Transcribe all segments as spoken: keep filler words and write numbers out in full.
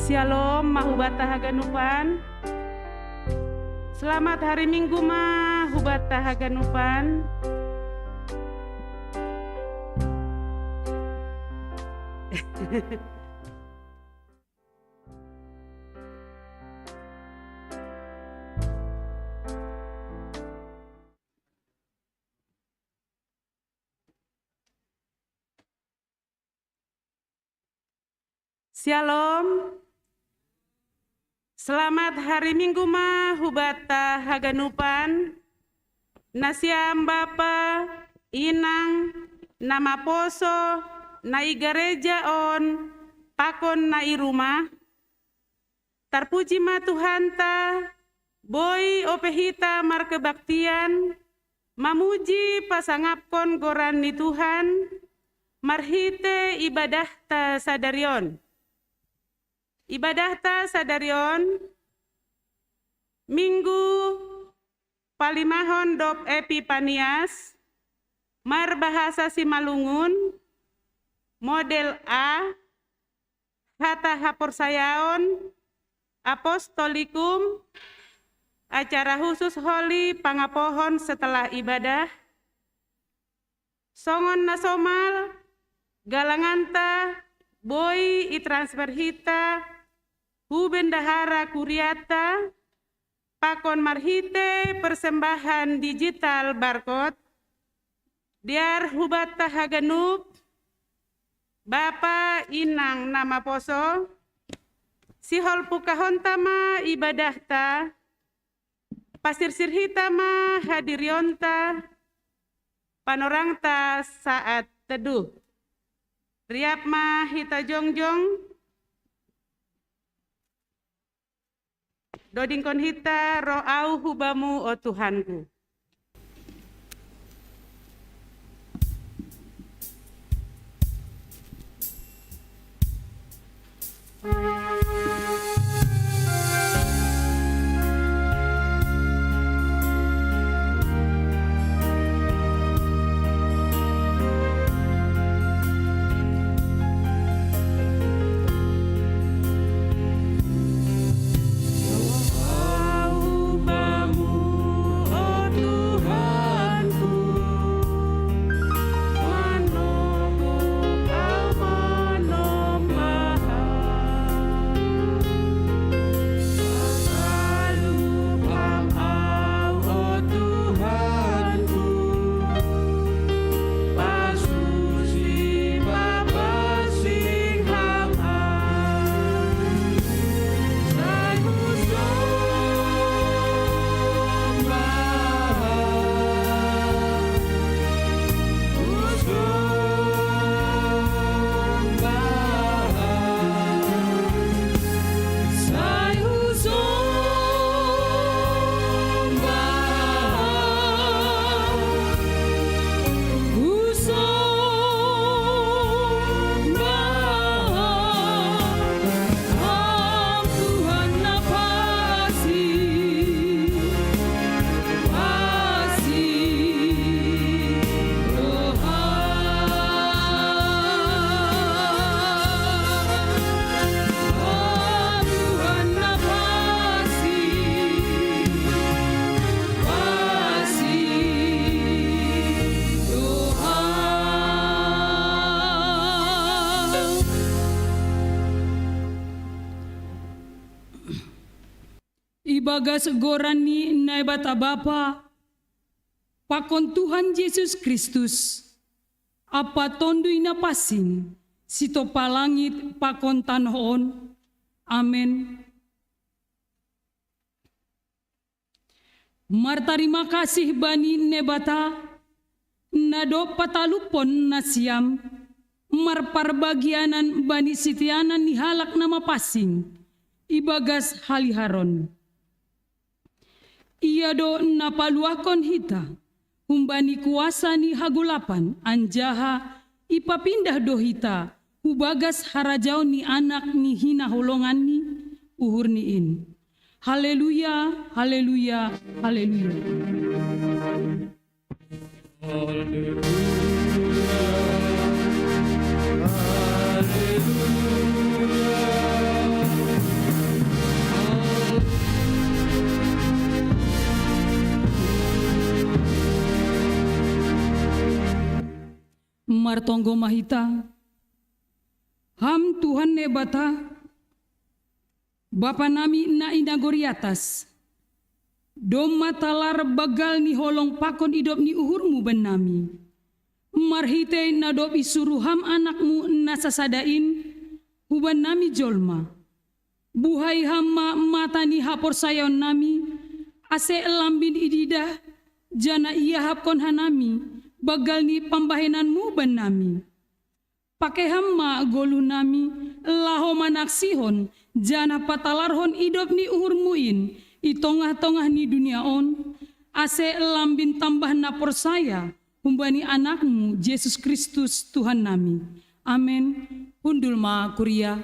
Syalom ma hubata haganupan. Selamat hari Minggu ma hubata haganupan. Syalom. Selamat hari Minggu ma hubata haganupan. Nasiam bapa, inang, na maposo, na i gareja on, pakon na i rumah. Tarpuji ma Tuhanta, boi ope hita markebaktian, mamuji pasangapkon goran ni Tuhan, marhite ibadahta sadari on. Ibadahta sadari on, Minggu palimahon dob Epipanias, marbahasa Simalungun, model A, hata haporsayaon, apostolikum, acara khusus holi pangapohon setelah ibadah, songon na somal, galanganta, boi itransfer hita, hu bendahara kuriata, pakon marhite persembahan digital barcode, dear hubanta haganup, bapa inang na maposo, sihol pungkahonta ma ibadahta, pasirsir hita ma hadirionta, panorangta saat teduh. Riap ma hita jongjong, dodingkon hita roh au hubamu o Tuhanku. Ibagas goran ni Naibata Bapa, pakon Tuhan Jesus Kristus, Ampa Tonduy Na Pansing, sitopa langit pakon tanoh on. Amen. Martarima kasih bani Naibata, na dob pataluphon nasiam marparbagianan bani siteanan ni halak na mapansing ibagas haliharon. Ia do na paluahkon hita humbani kuasa ni hagolapan, anjaha ipapindah do hita hu bagas harajaon ni Anak ni hinaholonganNi, uhurNi in. Haleluya, haleluya, haleluya. Haleluya, haleluya, Martonggo ma hita. Ham Tuhan Naibata, Bapa nami na i nagori atas, domma talar banggal ni holong pakon idop ni uhurmu bannami. Marhitei na dob isuru ham anakmu na sasada in hubannami jolma. Buhai ham ma mata ni haporsayaonnami, ase lambin ididah, janah iahapkon hanami banggal ni pambahenanmu bannami. Pakei ham ma goluhnami, laho manaksihon, janah patalarhon idop ni uhurmu in, i tongah-tongah ni dunia on, ase lambin tambah na porsaya humbani anakmu Jesus Kristus Tuhan nami. Amen. Hundul ma kuria.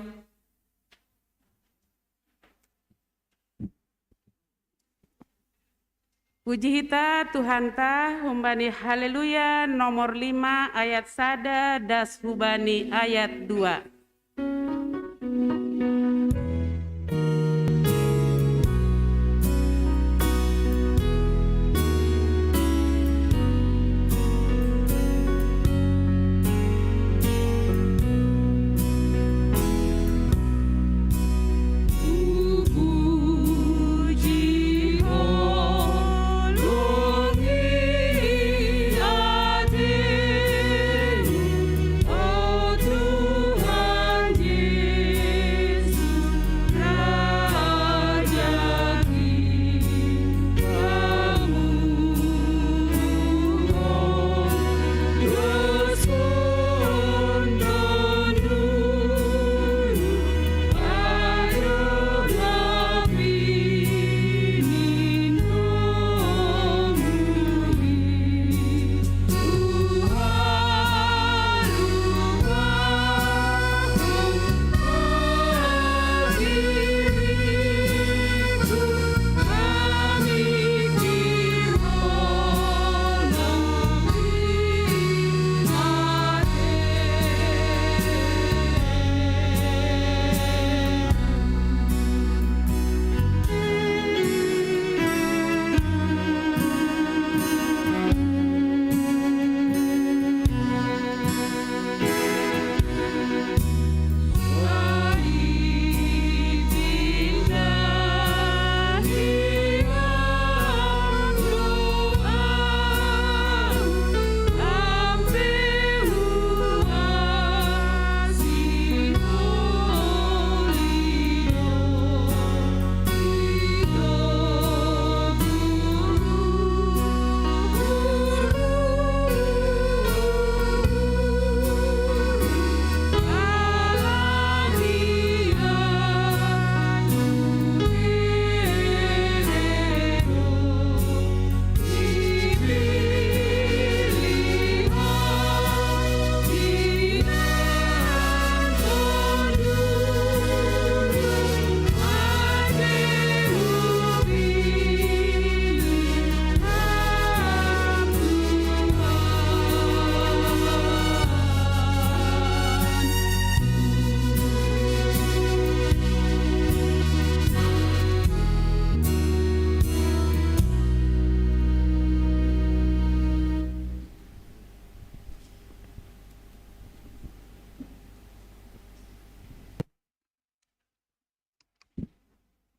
Puji hita Tuhanta humbani Haleluya nomor lima ayat sada das hubani ayat dua.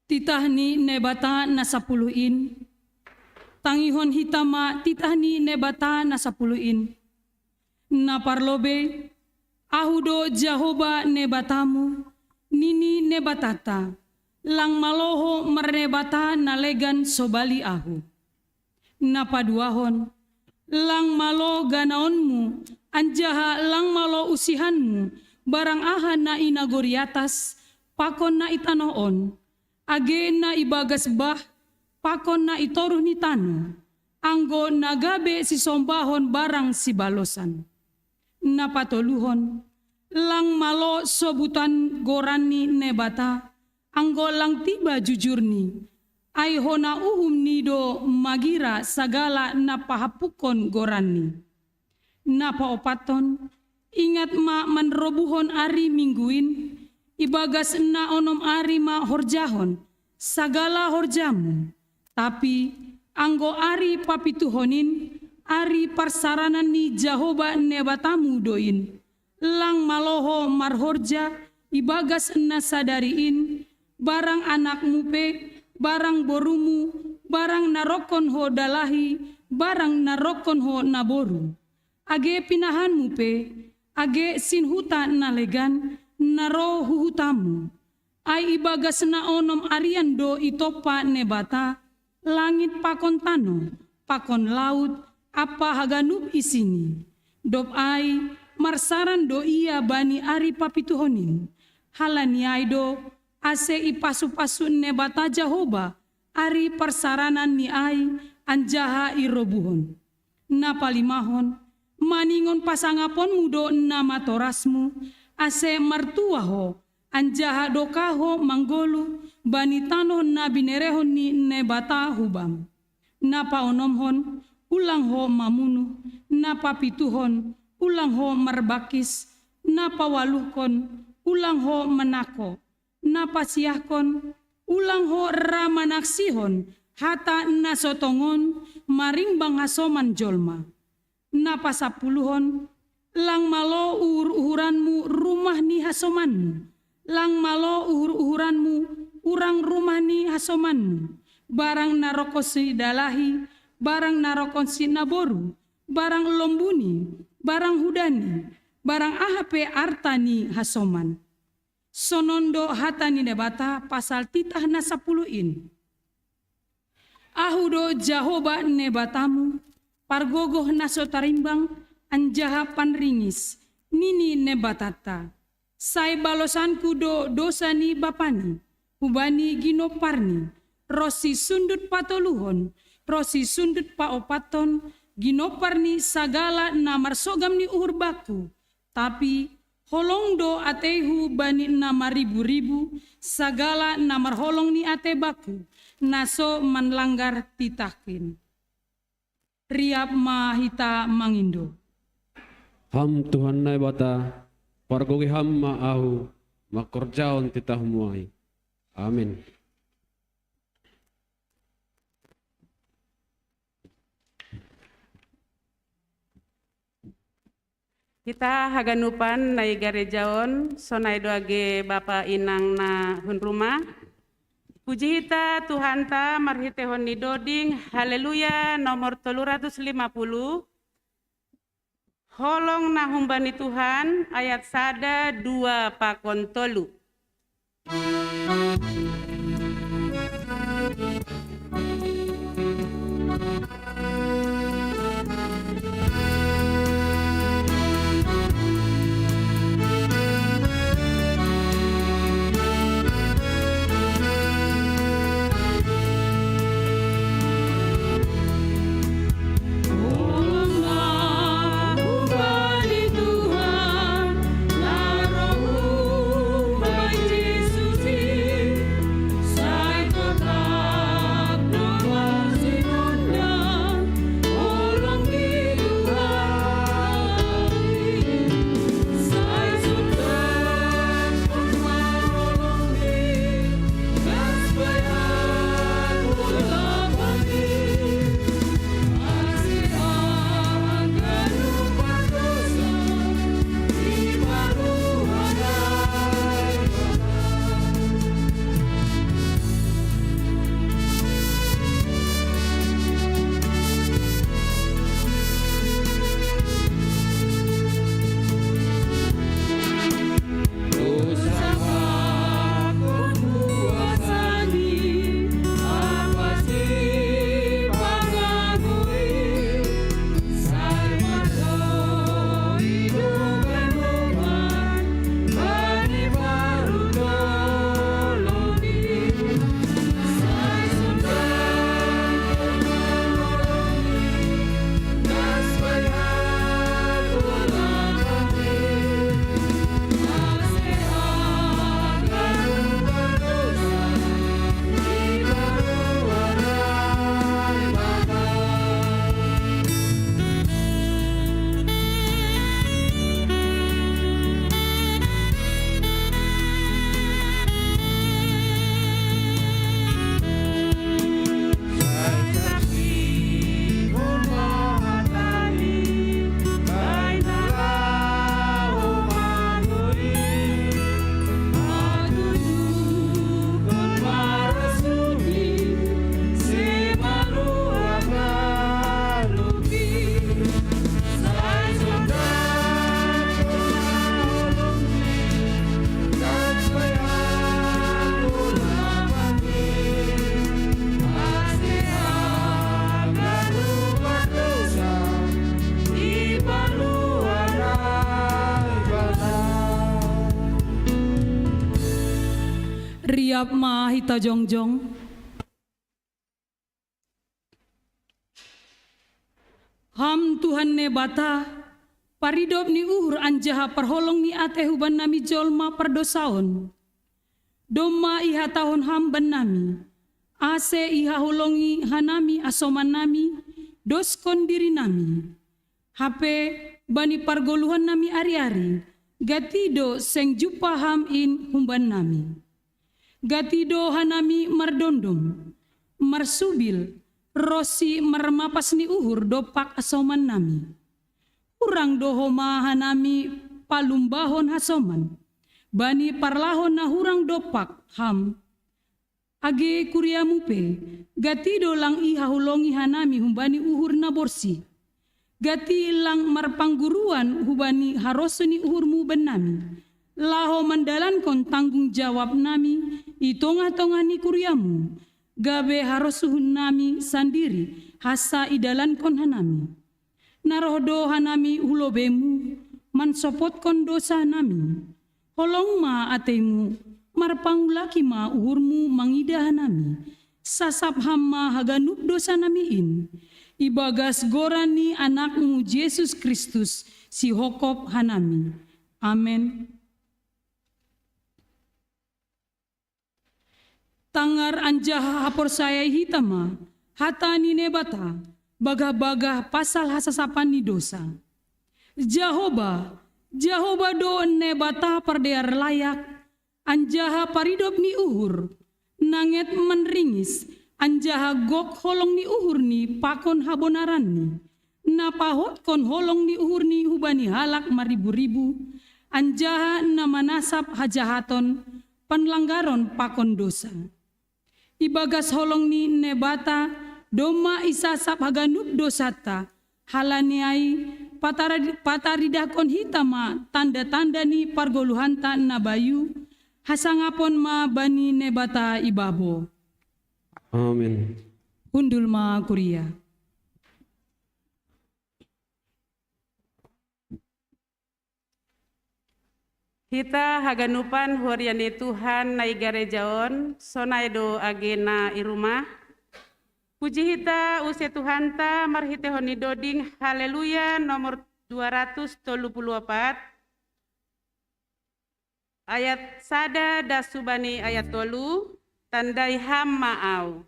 Titah ni Naibata na sapuluh in. Tangihon hita ma titah ni Naibata na sapuluh in. Na parlobei, Ahu do Jahowa Naibatamu, nini Naibatanta, lang malo ho marnaibata na legan sobali Ahu. Na paduahon, lang malo ganaonmu, anjaha lang malo usihanmu, barang aha na i nagori atas, pakon na i tanoh on, age na i bagas bah, pakon na i toruh ni tanoh, anggo na gabe sisombahon barang sibalosan. Na patoluhon, lang malo sobutan goran ni Naibata, anggo lang tiba jujurni, ai hona uhumni do magira sagala na pahampukkon goranni. Na paopathon, ingat ma manrobuhon ari Minggu in, ibagas na onom ari ma horjahon, sagala horjamu, tapi anggo ari papituhon in, Ari parsaranan ni Jahoba Nabatamu do in. Lang malo ho marhorja ibagas na sadari in, barang anakmu pe, barang borumu, barang na rongkon ho dalahi, barang na rongkon ho naboru. Age pinahanmu pe, age sinhuta na legan, na ro huhutamu. Ai ibagas na onom arian do itompa Nabata langit pakon tano, pakon laut, ampa haganup isini. Dob ai marsaran do ia bani ari papituhon in. Halani ai do, ase ipasu-pasu Nabata Jahoba ari parsaranan ni ai anjaha irobuhon. Na palimahon, maningon pasangaponmu do na matorasmu, ase martua ho, anjaha doka ho manggoluh bani tanoh na binerehon ni Nabata hubam. Na paonomhon, ulang ho mamunuh, na papituhon, ulang ho marbangkis, na paualuhon, ulang ho manangko, na pasiahkon, ulang ho ra manaksihon hata na so tongon marimbang hasoman jolma. Na pasampuluhon, lang malo uhur-uhuranmu rumah ni hasomanmu, lang malo uhur-uhuranmu urang rumah ni hasomanmu, barang na rongkon si dalahi, barang na rongkon si naboru, barang lombuni, barang hudani, barang aha pe arta ni hasoman. Sonon do hata ni Nabata pasal titah na sampulu in. Ahu do Jahoba Nabatamu, pargogoh na so tarimbang, anjaha panringis, nini Nabatanta. Sai balosanku do dosa ni bapani, hubani ginomparni, ronsi sundut patoluhon, ronsi sundut paopathon, ginompar ni sagala na marsogam ni uhur bakku. Tapi holong do ateihu bani na maribu-ribu, sagala na marholong ni atei bakku, na so manlanggar titahkin. Riap ma hita mangindo. Ham Tuhan Naibata, pargogoi Ham ma ahu mangkorjahon titahmu ai. Amin. Hita haganupan na i gareja on, sonai do age bapa inang na hun rumah. Puji hita Tuhanta marhiteihon ni doding Haleluya nomor tolu ratus lima puluh. Holong na humbani Tuhan, ayat sada, dua pakon tolu. Dap ma hita jongjong. Ham Tuhan Naibata, paridop ni uhur anjaha parholong ni atei huban nami jolma pardosa on. Domma ihatahon Ham bannami, ase ihaholongi hanami asomannami, doskon dirinami. Hape bani pargoluhannami ari-ari, gati do seng jumpah Ham in humbannami. Gati do hanami mardondom, marsubil, ronsi marmapas ni uhur dompak asomannami. Hurang do homa hanami palumbahon hasoman, bani parlahou na hurang dompak Ham. Age kuriamu pe, gati do lang ihaholongi hanami humbani uhur na borsih. Gati lang marpangguruan humbani harosuh ni uhurmu bannami, laho mandalankon tanggung jawabnami i tongah-tongah ni kuriamu, gabe harosuhnami sandiri hansa idalankon hanami. Na roh do hanami hu lobeimu, mansopotkon dosanami. Holong ma ateimu, marpangulaki ma uhurmu mangidah hanami. Sasap Ham ma haganup dosanami in. Ibagas goran ni AnakMu Jesus Kristus, sihophop hanami. Amen. Tangar anjaha haporsayai hita ma hata ni Naibata, bagah-bagah pasal hasasapan ni dosa. Jahowa, Jahowa do Naibata pardear layak, anjaha paridop ni uhur, nanget manringis, anjaha gok holong ni uhurni pakon habonaranni, na pahotkon holong ni uhurni humbani halak maribu-ribu, anjaha na manasap hajahaton, panlanggaron pakon dosa. Ibagas holong ni Naibata, domma isasap haganup dosanta, halani ai patari-, pataridahkon hita ma tanda-tanda ni pargoluhanta na bayu, hasangapon ma bani Naibata ibabo. Amen. Hundul ma kuria. Hita haganupan huria ni Tuhan na i gareja on, sonai do age na i rumah. Puji hita use Tuhanta marhitehon ni doding Haleluya nomor dua ratus tolu puluh opat, ayat sada das hubani ayat tolu, tandai Ham ma au.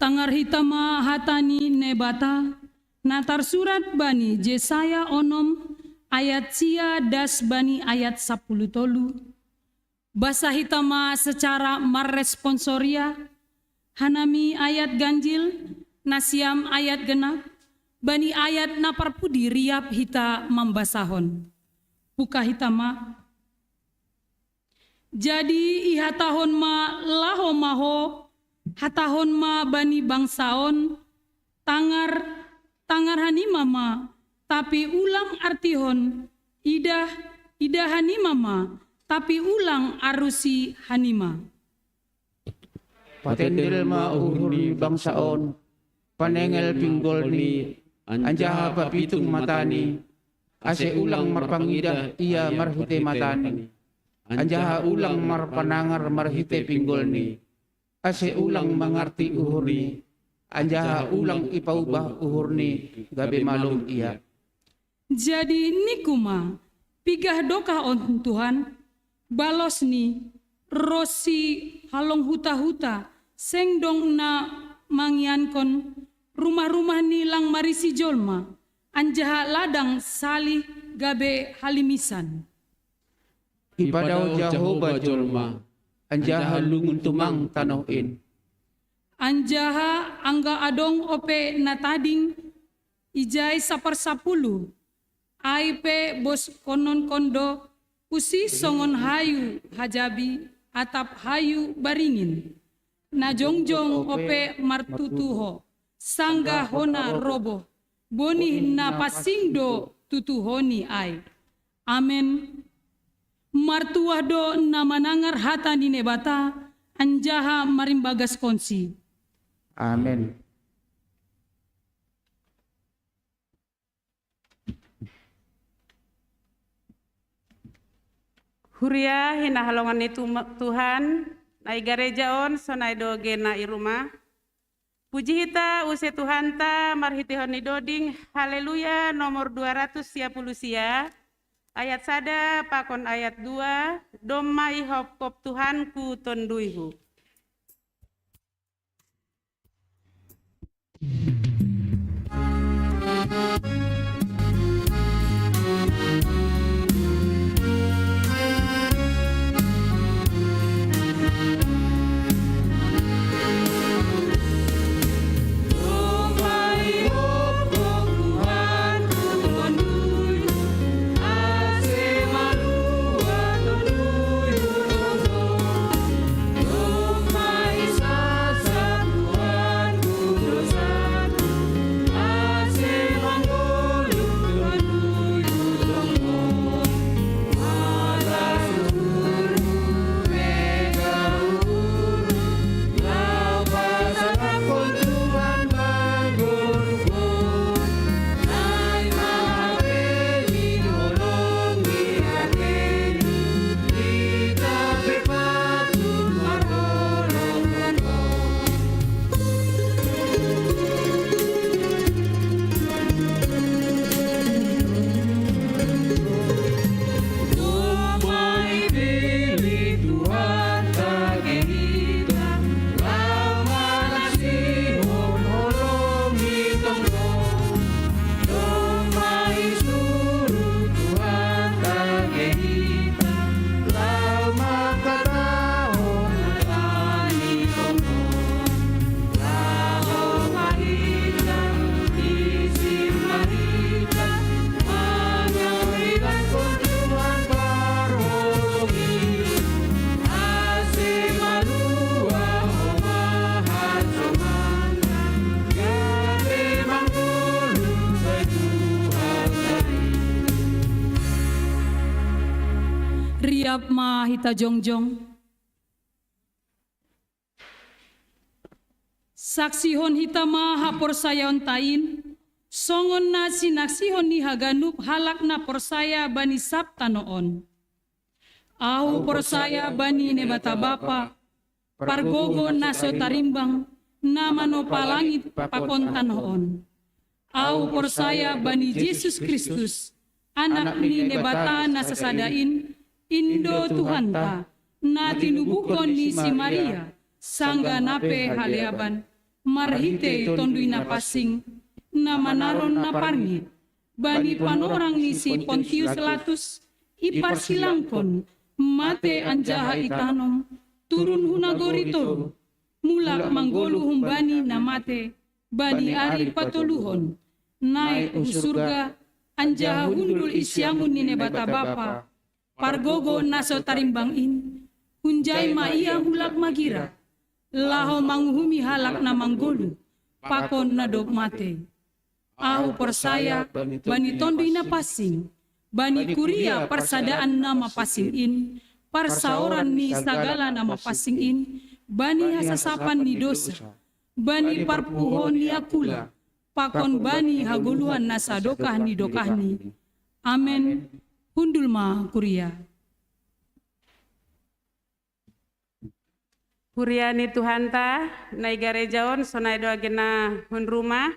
Tangar hita ma hata ni Naibata, na tarsurat bani Jesaya onom ayat sia das bani ayat sapuluh tolu. Basa hita ma secara marresponsoria, hanami ayat ganjil, nasiam ayat genap, bani ayat na parpudi riap hita mambasahon. Buka hita ma. Jadi ihatahon ma laho ma ho, hatahon ma bani bangsa on, tangar, tangar hanima ma, tapi ulang artihon, idah, idah hanima ma, tapi ulang arusi hanima. Patendel ma uhur ni bangsa on, panengel pinggolni, anjaha papitung matani, ase ulang marpangidah ia marhite matani, anjaha ulang marpanangar marhite pinggolni, ase ulang mangarti uhurni, anjaha ulang ipaubah uhurni gabe malum ia. Jadi ningku ma, piga dokah on Tuhan, balosni, ronsi halong huta-huta, seng dong na mangiankon, rumah-rumahni lang marisi jolma, anjaha ladang salih gabe halimisan. Ipadao Jahowa jolma, anjaha lungun tumang tanoh in. Anjaha anggo adong ope na tading, ijai saparsapuluh, ai pe boskononkondo, usih songon hayu hajabi atap hayu baringin, na jongjong ope martutuho, sanggah hona roboh, bonih na pansing do tutuhoni ai. Amen. Martuah do na manangar hata ni Naibata, anjaha marimbagaskonsi. Amen. Huria hinaholongan ni Tuhan, na i gareja on sonai do gena i rumah. Puji hita use Tuhanta marhitehon ni doding, haleluya, nomor dua ratus sia puluh sia, ayat sada pakon ayat dua, domma ihopkop Tuhanku tonduyhu. Riap ma hita jongjong. Saksihon hita ma haporsayaonta in, songon na sinaksihon ni haganup halak na porsaya bani sab tanoh on. Ahu porsaya bani Naibata Bapa, pargogo na so tarimbang, na manopa langit pakon tanoh on. Ahu porsaya bani Jesus Kristus, Anak ni Naibata na sasada in, in do Tuhanta, na tinubuhon ni si Maria, sanggah na pe haleaban. marhitei Tonduy Napansing, na manaron na parngit bani panorang ni si Pontius Latus, iparsilangkon, mate anjaha itanom, turun hu nagori toruh, mulak manggoluh humbani na mate, bani ari patoluhon, naik hu surga, anjaha hundul i siamun ni Naibata Bapa, pargogoh na so tarimbang in, hunjai ma ia mulak magira, laho manguhumi halak na manggoluh, pakon na dob mate. Ahu porsaya bani Tonduy Napansing, bani kuria parsadaan na mapansing in, parsaoran ni sagala na mapansing in, bani hasasapan ni dosa, bani parpuhoon ni Akula, pakon bani hagoluhan na sadokah ni dokahni. Amen. Hundul ma kuria. Huria ni Tuhanta, na i gareja on sonai do age na hun rumah.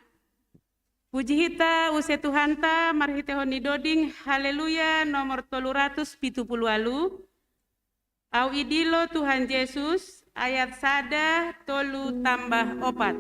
Puji hita use Tuhanta marhitehon ni doding Haleluya nomor tolu ratus pitu puluh walu. Au idilo Tuhan Jesus, ayat sada, tolu tambah opat.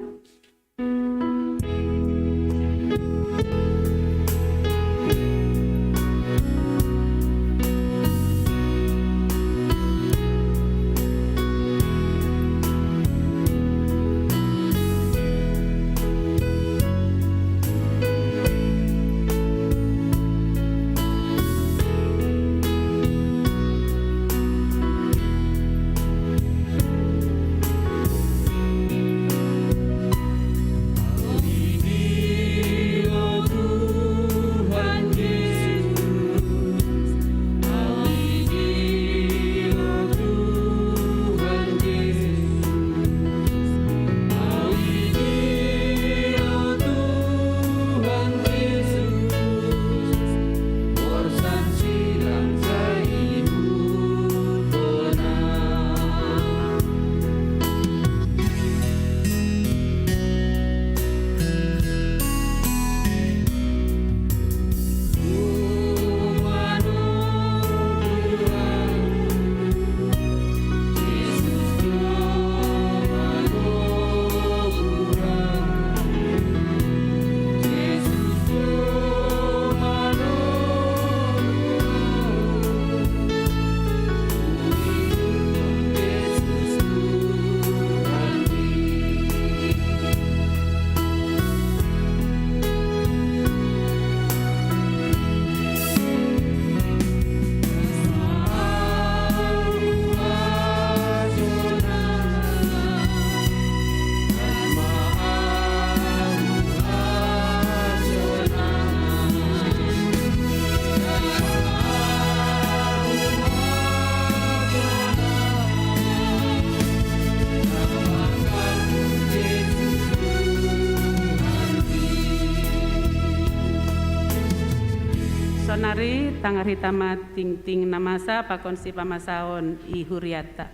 Sonari tangar hita ma tingting na masa pakon sipamasaon i huriata.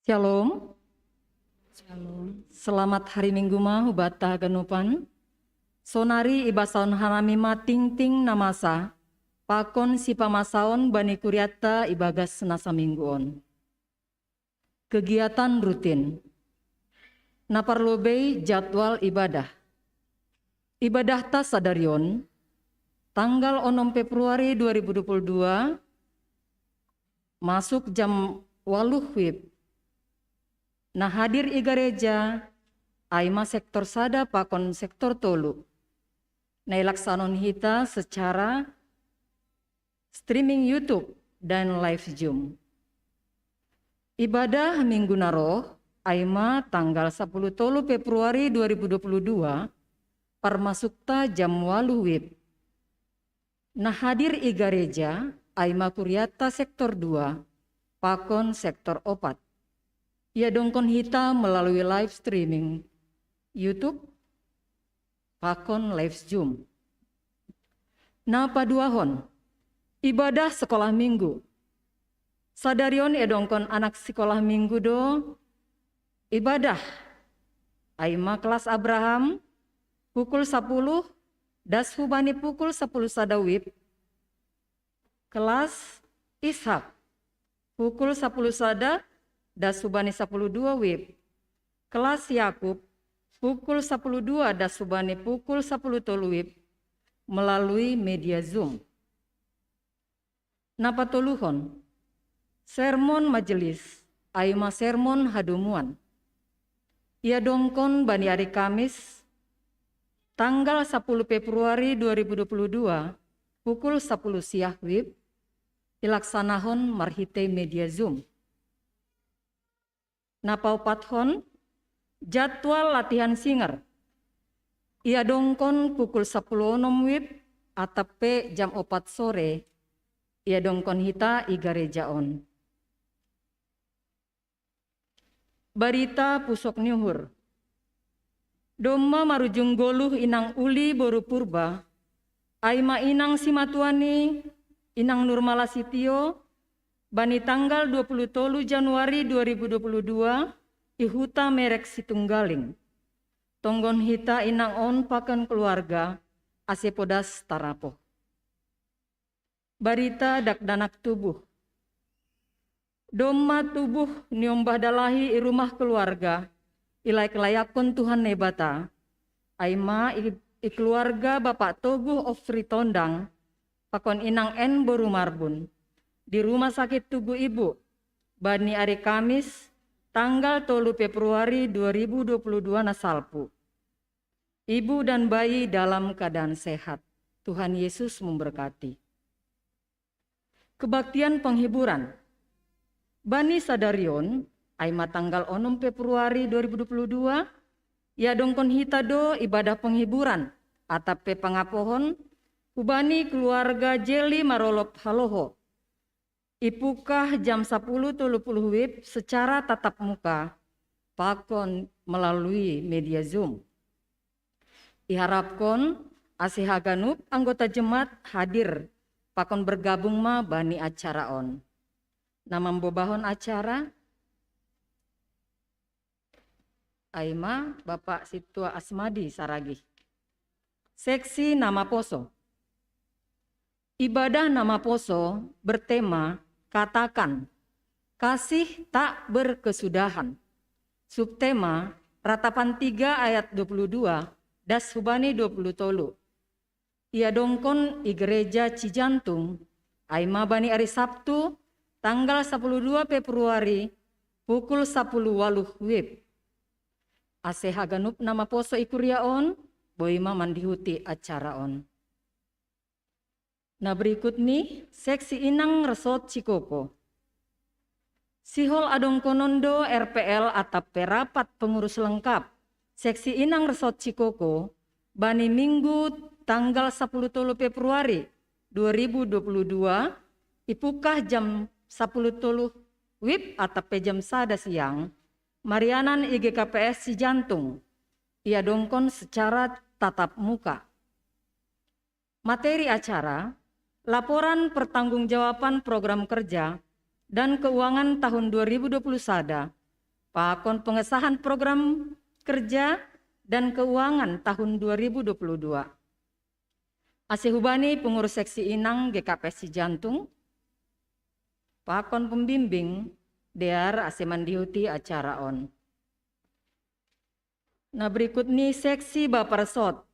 Shalom. Shalom. Selamat hari Minggu ma hubata ganupan. Sonari ibasaon hanami ma tingting na masa pakon sipamasaon bani kuriatta ibagas na saminggu on. Kegiatan rutin. Na parlobei jadwal ibadah. Ibadahta sadari on, tanggal onom Februari dua ribu dua puluh dua, masuk jam waluh wib. Na hadir i gareja, ai ma sektor sada pakon sektor tolu. Na ilaksanon hita secara streaming YouTube dan live Zoom. Ibadah minggu na roh, ai ma tanggal sapuluh tolu Februari dua ribu dua puluh dua, parmasukta jam waluh wib. Na hadir i gareja, ai ma kuriatta sektor dua, pakon sektor opat. Iadongkon hita melalui live streaming YouTube, pakon live Zoom. Na paduahon, ibadah sekolah minggu. Sadari on iadongkon anak sikolah minggu do, Ibadah. Aima kelas Abraham, pukul sapuluh, das hubani pukul sapuluh sada wib. Kelas Ishak, pukul sapuluh sada, das hubani sapuluh dua wib. Kelas Yakub, pukul sapuluh dua, das hubani pukul sapuluh tolu wib, melalui media Zoom. Napatoluhon, sermon majelis, aima sermon hadomuan. Iadongkon bani ari Kamis, tanggal sapuluh Februari dua ribu dua puluh dua, pukul sapuluh siah wib, ilaksanahon marhitei media Zoom. Napaopathon, jadwal latihan singer. Iadongkon pukul sapuluh onom wib, atap pe jam opat sore, iadongkon hita i gareja on. Barita pusok ni uhur. Domma marujung goluh inang uli boru Purba, aima inang simatuani, inang Nurmala Sitio, bani tanggal dua puluh tolu Januari dua ribu dua puluh dua, i huta Merek Situnggaling. Tonggon hita inang on pakon keluarga, ase podas tarapoh. Barita dakdanak tubuh. Domma tubuh niombah dalahi i rumah keluarga, ilaik-layakkon Tuhan Naibata, aima i, i keluarga Bapak Toguh of Sri Tondang, pakon inang en boru Marbun, di rumah sakit Tugu Ibu, bani ari Kamis, tanggal tolu Februari dua ribu dua puluh dua na salpu. Ibu dan bayi dalam keadaan sehat. Tuhan Yesus memberkati. Kebaktian penghiburan. Bani sadarion, aima tanggal onom Februari dua ribu dua puluh dua, iadongkon hita do ibadah penghiburan, atap pe pangapohon, hubani keluarga Jeli Marolop Haloho. Ipukah jam sapuluh tolu puluh wib secara tatap muka, pakon melalui media Zoom. Iharapkon, ase haganup anggota jemaat hadir, pakon bergabung ma bani acara on. Na mambobahon acara, aima Bapak Situa Asmadi Saragih. Seksi na maposo. Ibadah na maposo bertema Katakan, Kasih Tak Berkesudahan. Subtema, ratapan tiga ayat dua puluh dua, das hubani dua puluh tolu. Iadongkon i gereja Cijantung, aima bani ari Sabtu, tanggal sapuluh dua Februari, pukul sapuluh waluh wib. Ase haganup na maposo i kuria on, boi ma mandihuti acara on. Na berikut ni, seksi inang resort Cikoko. Sihol adongkonon do R P L atap pe rapat pengurus lengkap, seksi inang resort Cikoko, bani Minggu tanggal sapuluh tolu Februari dua ribu dua puluh dua, ipukah jam sapuluh tolu wib atap pe jam sada siang, marianan i G K P S Cijantung, iadongkon secara tatap muka. Materi acara, laporan pertanggungjawaban program kerja dan keuangan tahun dua ribu dua puluh sada, pakon pengesahan program kerja dan keuangan tahun dua ribu dua puluh dua. Ase hubani pengurus seksi inang G K P S Cijantung, pakon pembimbing, dear ase mandihuti acara on. Na berikut ni seksi bapa resort.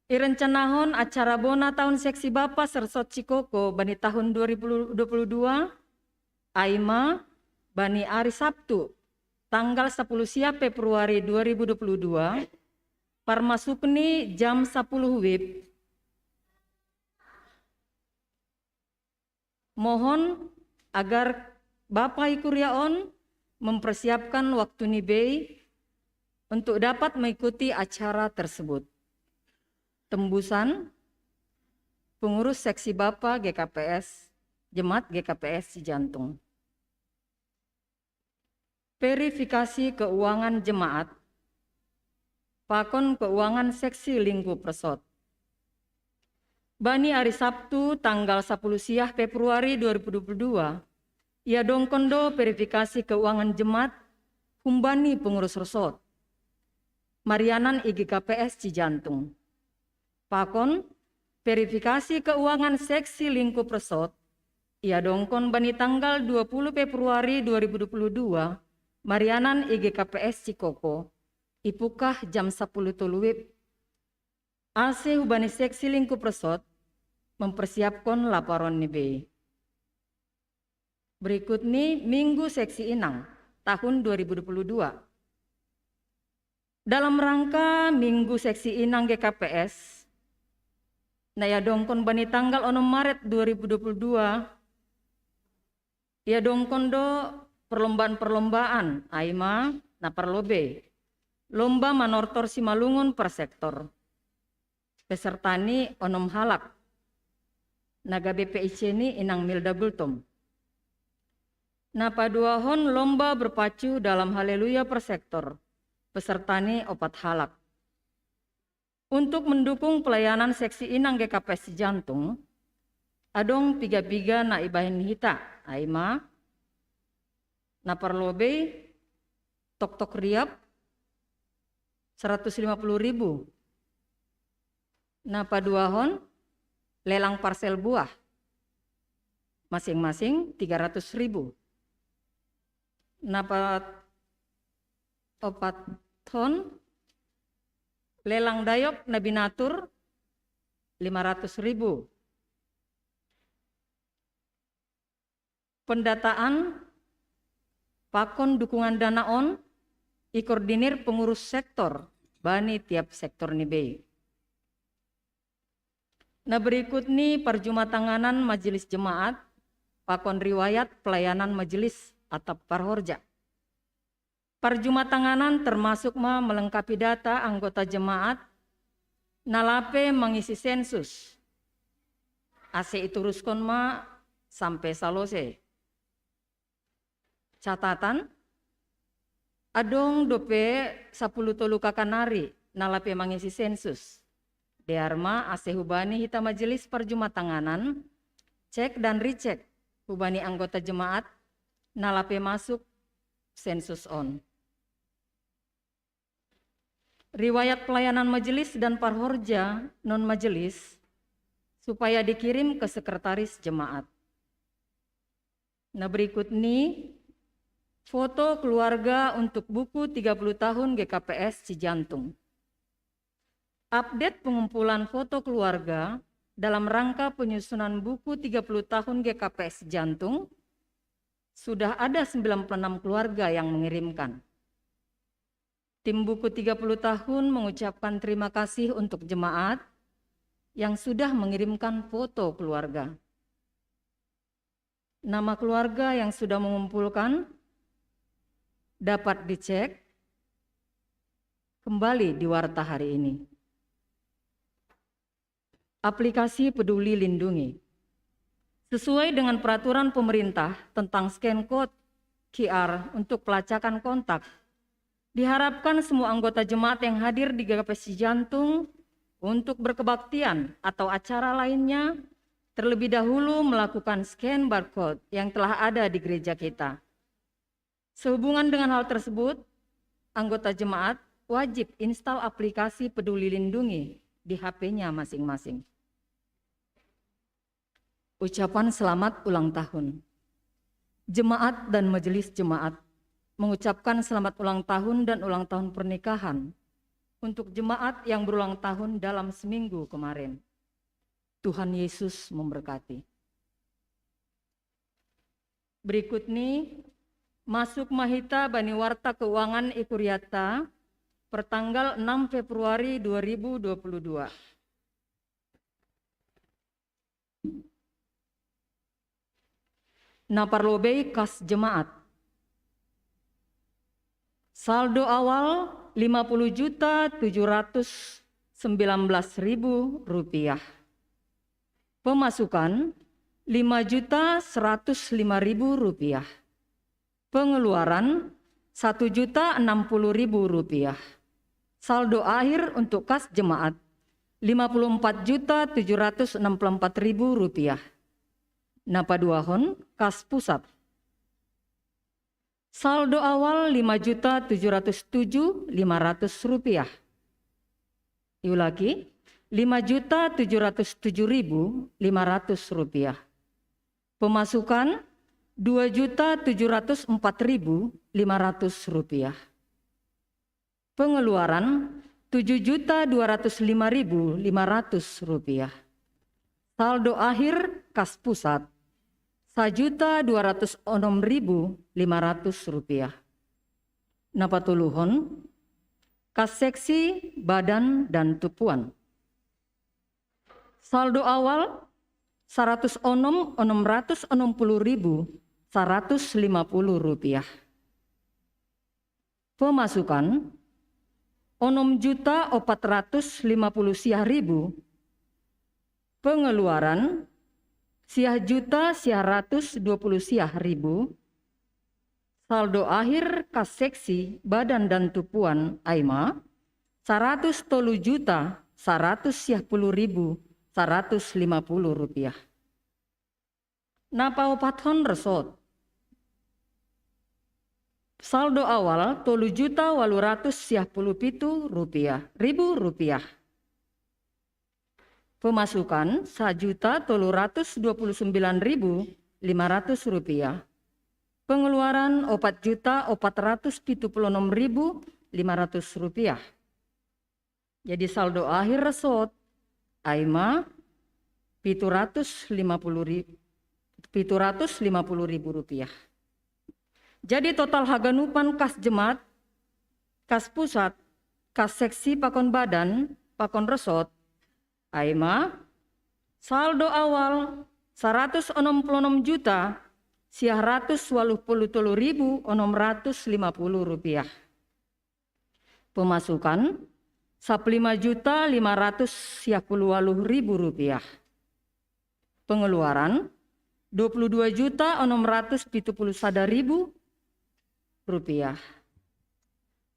Irencanahon acara bona taon seksi bapa resort Cikoko bani tahun dua ribu dua puluh dua, aima bani ari Sabtu, tanggal sapuluh siah Februari dua ribu dua puluh dua, parmasuk ni jam sapuluh wib. Mohon agar bapa i kuria on mempersiapkan waktu ni bei untuk dapat mengikuti acara tersebut. Tembusan, pengurus seksi bapa G K P S, jemaat G K P S Cijantung. Verifikasi keuangan jemaat, pakon keuangan seksi lingkup resort. Bani ari Sabtu tanggal sapuluh siah Februari dua ribu dua puluh dua, iadongkon do verifikasi keuangan jemaat humbani pengurus resort, marianan I G K P S Cijantung. Pakon, verifikasi keuangan seksi lingkup resort, ia dongkon bani tanggal dua puluh Februari dua ribu dua puluh dua, marianan I G K P S Cikoko, ipukah jam sepuluh tolu WIB. Ase hubani seksi lingkup resort mempersiapkan laporan ni bei. Berikut ni minggu seksi inang tahun dua ribu dua puluh dua. Dalam rangka minggu seksi inang G K P S, na ia dongkon bani tanggal onom Maret dua ribu dua puluh dua, ia dongkon do perlombaan-perlombaan, ai ma na parlobei lomba manortor simalungun per sektor. Peserta ni onom halak. Na gabe P I C ni inang Milda Gultom. Na paduahon lomba berpacu dalam Haleluya per sektor. Peserta ni opat halak. Untuk mendukung pelayanan seksi inang G K P S Cijantung, adong piga-piga na ibahen hita, ai ma na parlobei toktok riap seratus lima puluh ribu. Na paduahon lelang parsel buah, masing-masing tiga ratus ribu. Na pa opat ton lelang dayok na binatur lima ratus ribu. Pendataan pakon dukungan dana on ikoordinir pengurus sektor bani tiap sektor ni bei. Na berikut ni parjumatanganan majelis jemaat pakon riwayat pelayanan majelis atap parhorja. Parjumatanganan termasuk ma melengkapi data anggota jemaat na lape mangisi sensus, ase ituruskon ma sampe salose. Catatan, adong dope sapuluh tolu kakanari na lape mangisi sensus. Dear ma ase hubani hita majelis parjumatanganan cek dan ricek hubani anggota jemaat na lape masuk sensus on. Riwayat pelayanan majelis dan parhorja non majelis supaya dikirim ke sekretaris jemaat. Na berikut ni foto keluarga untuk buku tiga puluh tahun G K P S Cijantung. Update pengumpulan foto keluarga dalam rangka penyusunan buku tiga puluh tahun G K P S Cijantung, sudah ada sembilan puluh enam keluarga yang mengirimkan. Tim buku tiga puluh tahun mengucapkan terima kasih untuk jemaat yang sudah mengirimkan foto keluarga. Nama keluarga yang sudah mengumpulkan dapat dicek kembali di warta hari ini. Aplikasi Peduli Lindungi. Sesuai dengan peraturan pemerintah tentang scan code Q R untuk pelacakan kontak, diharapkan semua anggota jemaat yang hadir di G K P S Cijantung untuk berkebaktian atau acara lainnya terlebih dahulu melakukan scan barcode yang telah ada di gereja kita. Sehubungan dengan hal tersebut, anggota jemaat wajib install aplikasi Peduli Lindungi di H P-nya masing-masing. Ucapan selamat ulang tahun. Jemaat dan majelis jemaat mengucapkan selamat ulang tahun dan ulang tahun pernikahan untuk jemaat yang berulang tahun dalam seminggu kemarin. Tuhan Yesus memberkati. Berikut ni masuk ma hita bani warta keuangan i kuriata pertanggal enam Februari dua ribu dua puluh dua. Na parlobei kas jemaat. Saldo awal lima puluh juta tujuh ratus sembilan belas ribu rupiah. Pemasukan lima juta seratus lima ribu rupiah. Pengeluaran satu juta enam puluh ribu rupiah. Saldo akhir untuk kas jemaat lima puluh empat juta tujuh ratus enam puluh empat ribu rupiah. Na paduahon kas pusat. Saldo awal lima juta tujuh ratus tujuh lima ratus rupiah. Iulaki, lima juta tujuh ratus tujuh ribu lima ratus rupiah. Pemasukan dua juta tujuh ratus empat ribu lima ratus rupiah. Pengeluaran tujuh juta dua ratus lima ribu lima ratus rupiah. Saldo akhir kas pusat sajuta dua ratus onom ribu lima ratus rupiah. Napatoluhon, kas seksi, badan, dan tupuan. Saldo awal saratus onom onom ratus onom puluh ribu saratus lima puluh rupiah. Pemasukan onom juta opat ratus lima puluh siah ribu. Pengeluaran siah juta siah ratus dua puluh siah ribu. Saldo akhir kas seksi, badan, dan tupuan aima saratus tolu juta saratus siah puluh ribu saratus lima puluh rupiah. Napaopathon resot. Saldo awal tolu juta walu ratus siah puluh pitu rupiah, ribu rupiah. Pemasukan sajuta tolu ratus dua puluh sembilan ribu lima ratus rupiah. Pengeluaran opat juta opat ratus pitu puluh enam ribu lima ratus rupiah. Jadi saldo akhir resot aima pitu ratus lima puluh ribu, pitu ratus lima puluh ribu rupiah. Jadi total haganupan kas jemat, kas pusat, kas seksi pakon badan, pakon resot aima saldo awal saratus onom puluh onom juta siah ratus waluh puluh tolu ribu onom ratus lima puluh rupiah. Pemasukan sapuluh lima juta lima ratus siah puluh waluh ribu rupiah. Pengeluaran dua puluh dua juta onom ratus pitu puluh sada ribu rupiah.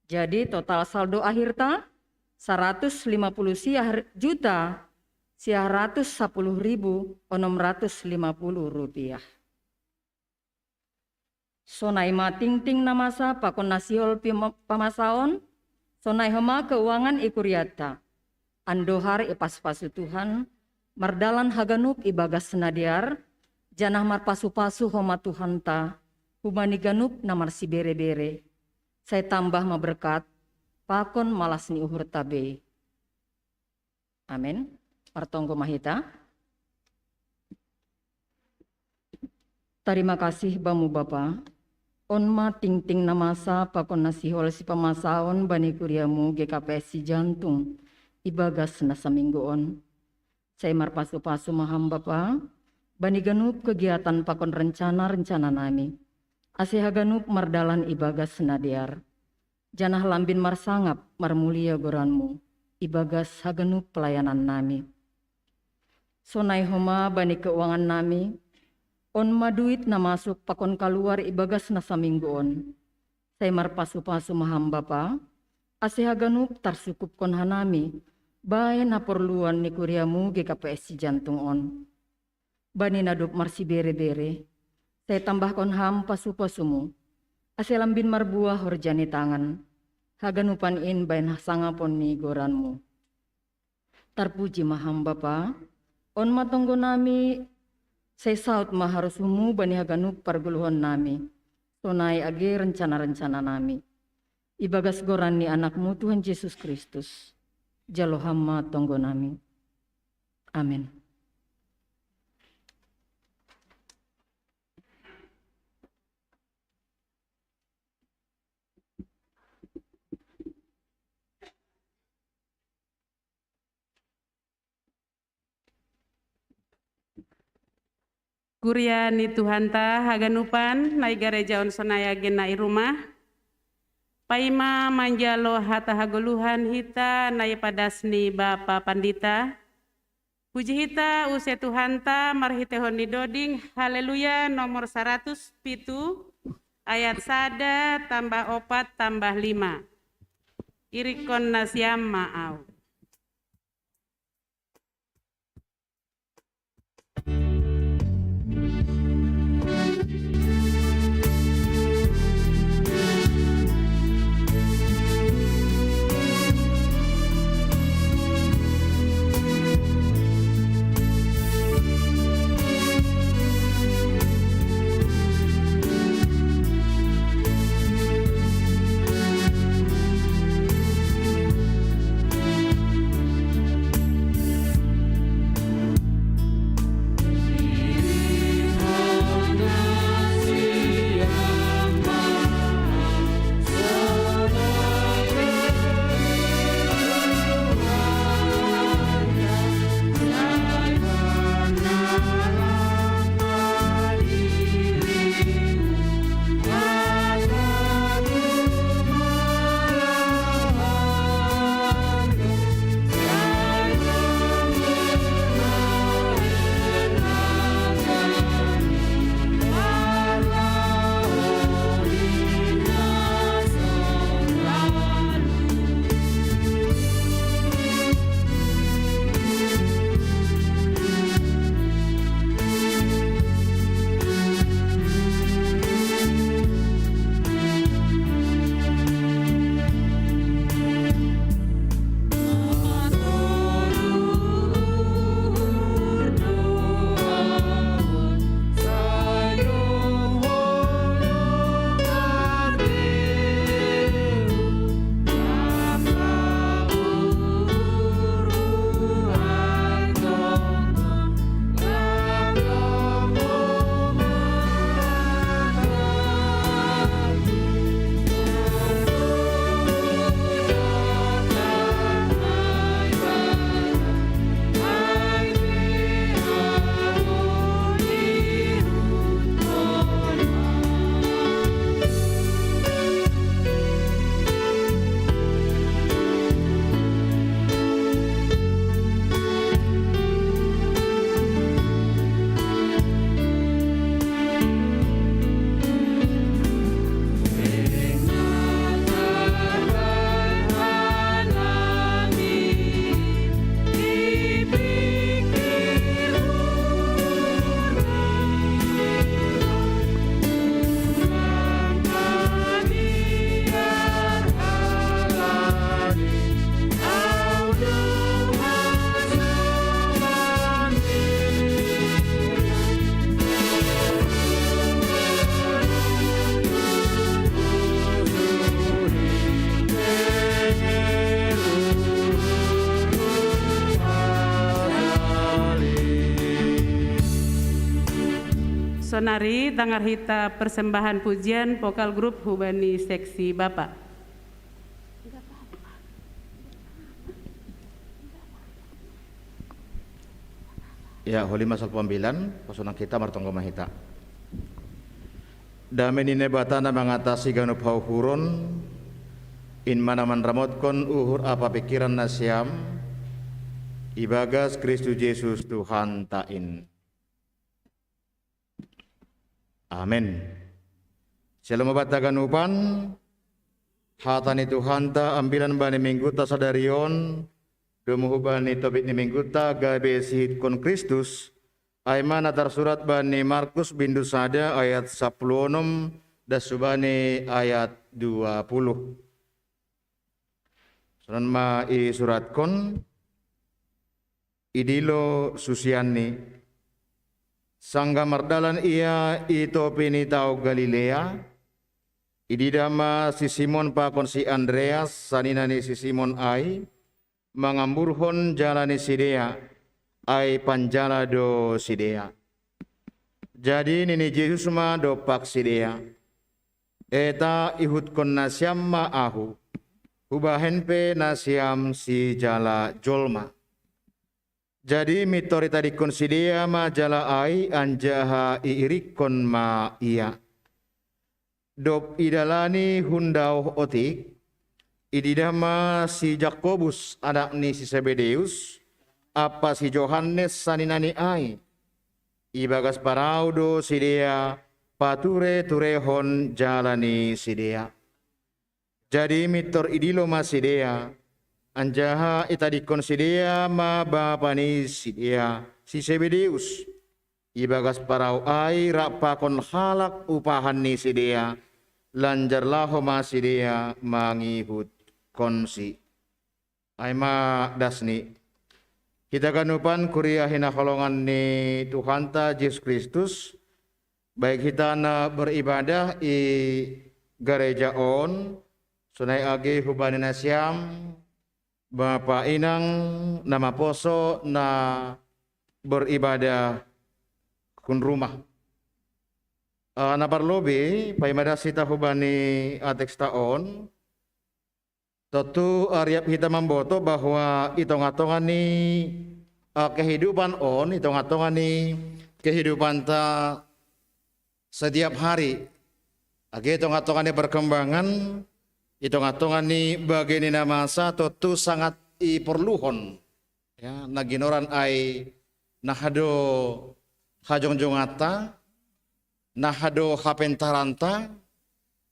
Jadi total saldo akhirta saratus lima puluh siah juta siah ratus sapuluh ribu onom ratus lima puluh rupiah. Sonai ma tingting na masa pakon na sihol pima-, pamasaon, sonai homa keuangan i kuriatta. Andohar ipasu-pasu Tuhan, mardalan haganup ibagas na dear, janah marpasu-pasu homa Tuhanta, hubani ganup na marsibere-bere. Sai tambah ma berkat, pakon malas ni uhurta bei. Amen. Martonggo ma hita. Tarima kasih Bamu Bapa. On ma tingting na masa pakon na sihol sipamasaon bani kuriamu G K P S Sijantung ibagas na saminggu on. Sai marpasu-pasu ma Ham Bapa, bani ganup kegiatan pakon rencana-rencana nami. Ase haganup mardalan ibagas na dear. Janah lambin marsangap marmulia goranmu ibagas haganup pelayanan nami. Sonai homa bani keuangan nami, on ma duit na masuk pakon kaluar ibagas na saminggu on. Sai marpasu-pasu ma Ham Bapa, ase haganup tarsukupkon hanami baen haporluan ni kuriamu G K P S Sijantung on. Bani na dob marsibere-bere, sai tambahkon Ham pasu-pasumu, ase lambin marbuah horja ni tangan, haganupan in baen hasangapon ni goranmu. Tarpuji ma Ham Bapa, on ma tonggo nami, sai saut ma harosuhmu bani haganup pargoluhon nami, sonai age rencana-rencana nami. Ibagas goran ni Anakmu Tuhan Jesus Kristus, jalo Ham ma tonggo nami. Amen. Kuria ni Tuhanta haganupan, na i gareja on sonai age na i rumah. Paima manjalo hata hagoluhan hita na ipadas ni Bapa Pandita. Puji hita use Tuhanta marhitehon ni doding Haleluya nomor saratus pitu ayat sada tambah opat tambah lima. Irikkon nasiam ma au. Sonari tangar hita persembahan pujian vokal grup hubani seksi Bapa. Ya, holi ma salpu ambilan, pasonang hita martonggo ma hita. Dame ni Naibata na mangatasi ganup hauhuron, in ma na manramotkon uhur ampa pingkiran nasiam, ibagas Kristus Jesus Tuhanta in. Amen. Syalom banta haganupan. Hata ni Tuhanta ambilan bani mingguta sadari on, domu hubani topik ni mingguta gabe siihutkon Kristus, ai ma na tarsurat bani Markus bindu sada ayat sapuluh onom das hubani ayat dua puluh. Songon ma isuratkon, idilo susianni. Sanggah mardalan ia i topi ni tao Galilea, ididah ma si Simon pakon si Andreas, sanina ni si Simon ai, mangamburhon jala ni sidea, ai panjala do sidea. Jadi nini Jesus ma dompak sidea, eta ihutkon nasiam ma ahu, hubahen pe nasiam sijala jolma. Jadi mintor itadingkon sidea ma jala ai anjaha iirikkon ma ia. Dob idalani hun daoh otik, ididah ma si Jakobus anak ni si Sebedeus, ampa si Johannes saninani ai. Ibagas parau do sidea pature-turehon jala ni sidea. Jadi mintor idilo ma sidea, anjaha itadingkon sidea ma bapa ni sidea, si Sebedeus. Ibagas parau ai rap pakon halak upahan ni sidea, lanjar laho ma sidea mangihutkonsi. Ai ma dasni. Hita haganupan kuria hinaholongan ni Tuhanta Jesus Kristus, baik hita na beribadah i gareja on, sonai age hubani nasiam, bapa inang na maposo na beribadah hun rumah. Ah, na parlobei, paima das hita hubani ateksta on, tontu, ah, riap hita mamboto bahwa i tonga-tonga ni, ah, kehidupan on, i tonga-tonga ni kehidupanta setiap hari, age i tonga-tonga ni perkembangan, i tonga-tonga ni bagei ni na masa, tontu sangat iporluhon, ya, na ginoran ai naha do hajongjonganta, naha do hapentaranta,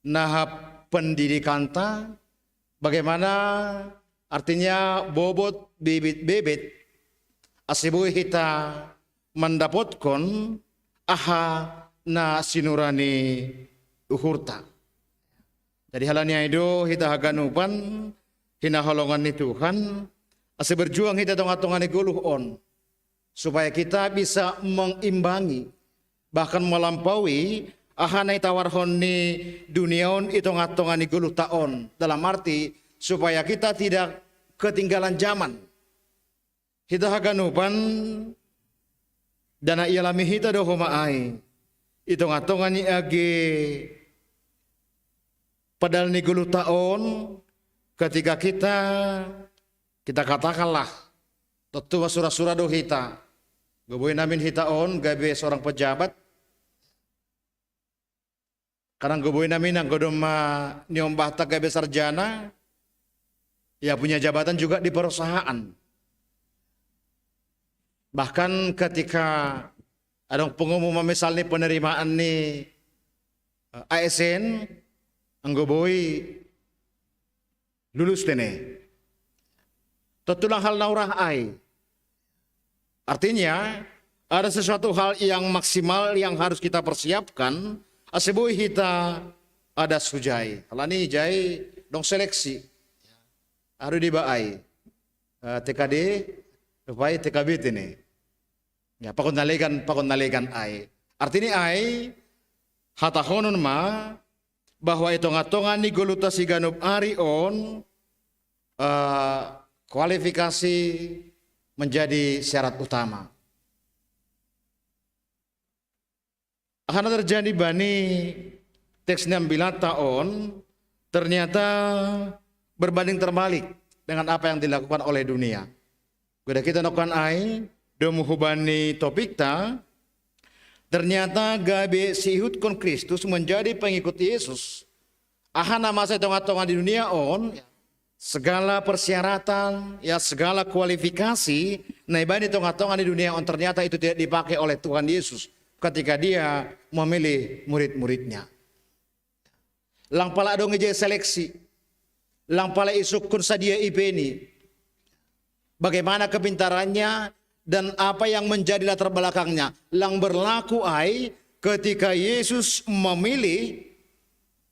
naha pendidikanta, bagaimana artinya bobot bibit-bibit, ase boi hita mandapotkon aha na sinura ni uhurta. Jadi halani ai do hita haganupan hinaholongan ni Tuhan, ase berjuang hita tonga-tonga ni goluh on, supaya kita bisa mengimbangi, bahkan melampaui aha na itawarhon ni dunia on i tonga-tonga ni goluhta on. Dalam arti, supaya kita tidak ketinggalan zaman. Hita haganupan, da na ialami hita do homa ai, i tonga-tonga ni age padal ni goluhta on, ketika kita, kita katakanlah, tontu ma sura-sura do hita. Goboi namin hita on gabe seorang pejabat. Kadang goboi namin anggo domma niombahta gabe sarjana, ya punya jabatan juga di perusahaan. Bahkan ketika adong pengumuman misalnya penerimaan ni, eh, A S N, anggo boi lulus tene. Tontu lang hal na urah ai. Artinya, ada sesuatu hal yang maksimal yang harus kita persiapkan, ase boi hita adas hujai. Halani jai dong seleksi. Aru diba ai. Eh, T K D, rupai T K B tene. Ya, pakon na legan, pakon na legan ai. Artini ai, hatahonon ma, bahwa i tonga-tonga ni goluhta siganup ari on, eh, kualifikasi menjadi syarat utama. Hana terjadi bani teks enam bilata on ternyata berbanding terbalik dengan apa yang dilakukan oleh dunia. Kuda kita nokan ai, domu hubani topikta, ternyata gabe sihutkon Kristus menjadi pengikut Yesus. Ahana masa tonga-tonga di dunia on, segala persyaratan, ya, segala kualifikasi, na ibani tonga-tonga di dunia on, ternyata itu tidak dipakai oleh Tuhan Yesus ketika dia memilih murid-muridnya. Lang pala adong ije seleksi, lang pala isukkun sadia ipeni, bagaimana kepintarannya dan apa yang menjadi latar belakangnya. Lang berlaku ai ketika Yesus memilih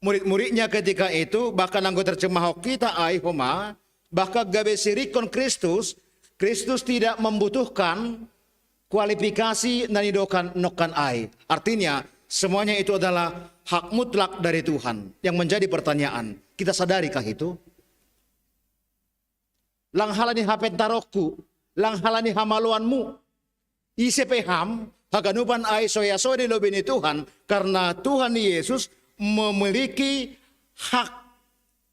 murid-muridnya ketika itu, bahkan anggo terjemah kita ai homa, bahkan gabe sirikkon Kristus, Kristus tidak membutuhkan kualifikasi na nidokan nokan ai. Artinya, semuanya itu adalah hak mutlak dari Tuhan. Yang menjadi pertanyaan, kita sadarikah itu? Lang halani hapentaronku, lang halani hamaloanmu, ise pe ham, haganupan ai soya-soya di lobei ni Tuhan, karena Tuhan Yesus memiliki hak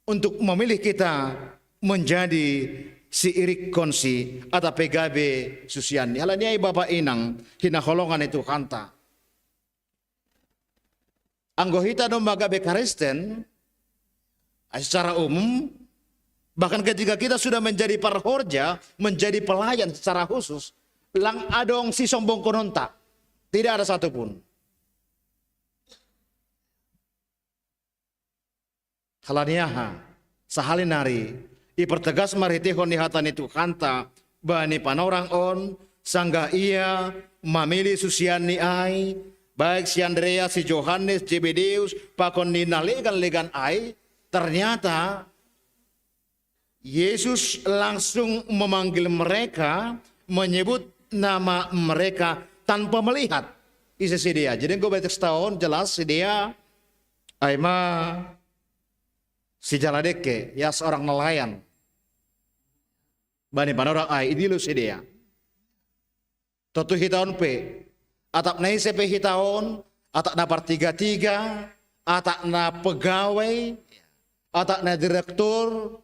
untuk memilih kita menjadi siirikkon si atau pe gabe susianni. Halani ai, Bapa, Inang hinaholongan ni Tuhanta, anggo hita domma gabe Kristen, secara umum, bahkan ketika kita sudah menjadi parhorja, menjadi pelayan secara khusus, lang adong sisombongkononta. Tidak ada satupun. Halani aha? Sahali nari ipertegas marhiteihon ni hata ni Tuhanta bani panorang on, sanggah Ia mamilih susianni ai, baik si Andreas, si Johannes, Zebedeus, pakon ni na legan-legan ai, ternyata Yesus langsung memanggil mereka, menyebut nama mereka tanpa melihat ise sidea. Jadi enggo batik setahun jelas sidea ai ma sijala dekke, ya, seorang nelayan. Bani panorang ai idilo sidea. Tontu hita on pe, atap na ise pe hita on, atap na partiga-tiga, atap na pegawai, atap na direktur,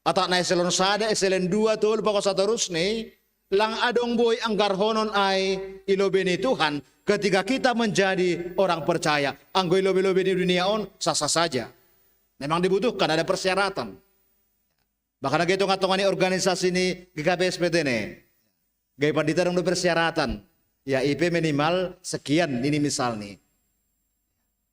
atap na eselon sada, eselon dua, tolu, pakon saterusni, lang adong boi anggarhonon ai i lobei ni Tuhan ketika kita menjadi orang percaya. Anggo i lobei-lobei ni dunia on sah-sah saja. Memang dibutuhkan, ada persyaratan. Bahkan age tonga-tonga ni organisasi ni G K P S P T ne, gabe pandita adong do persyaratan. Ya, I P minimal sekian ini misalni.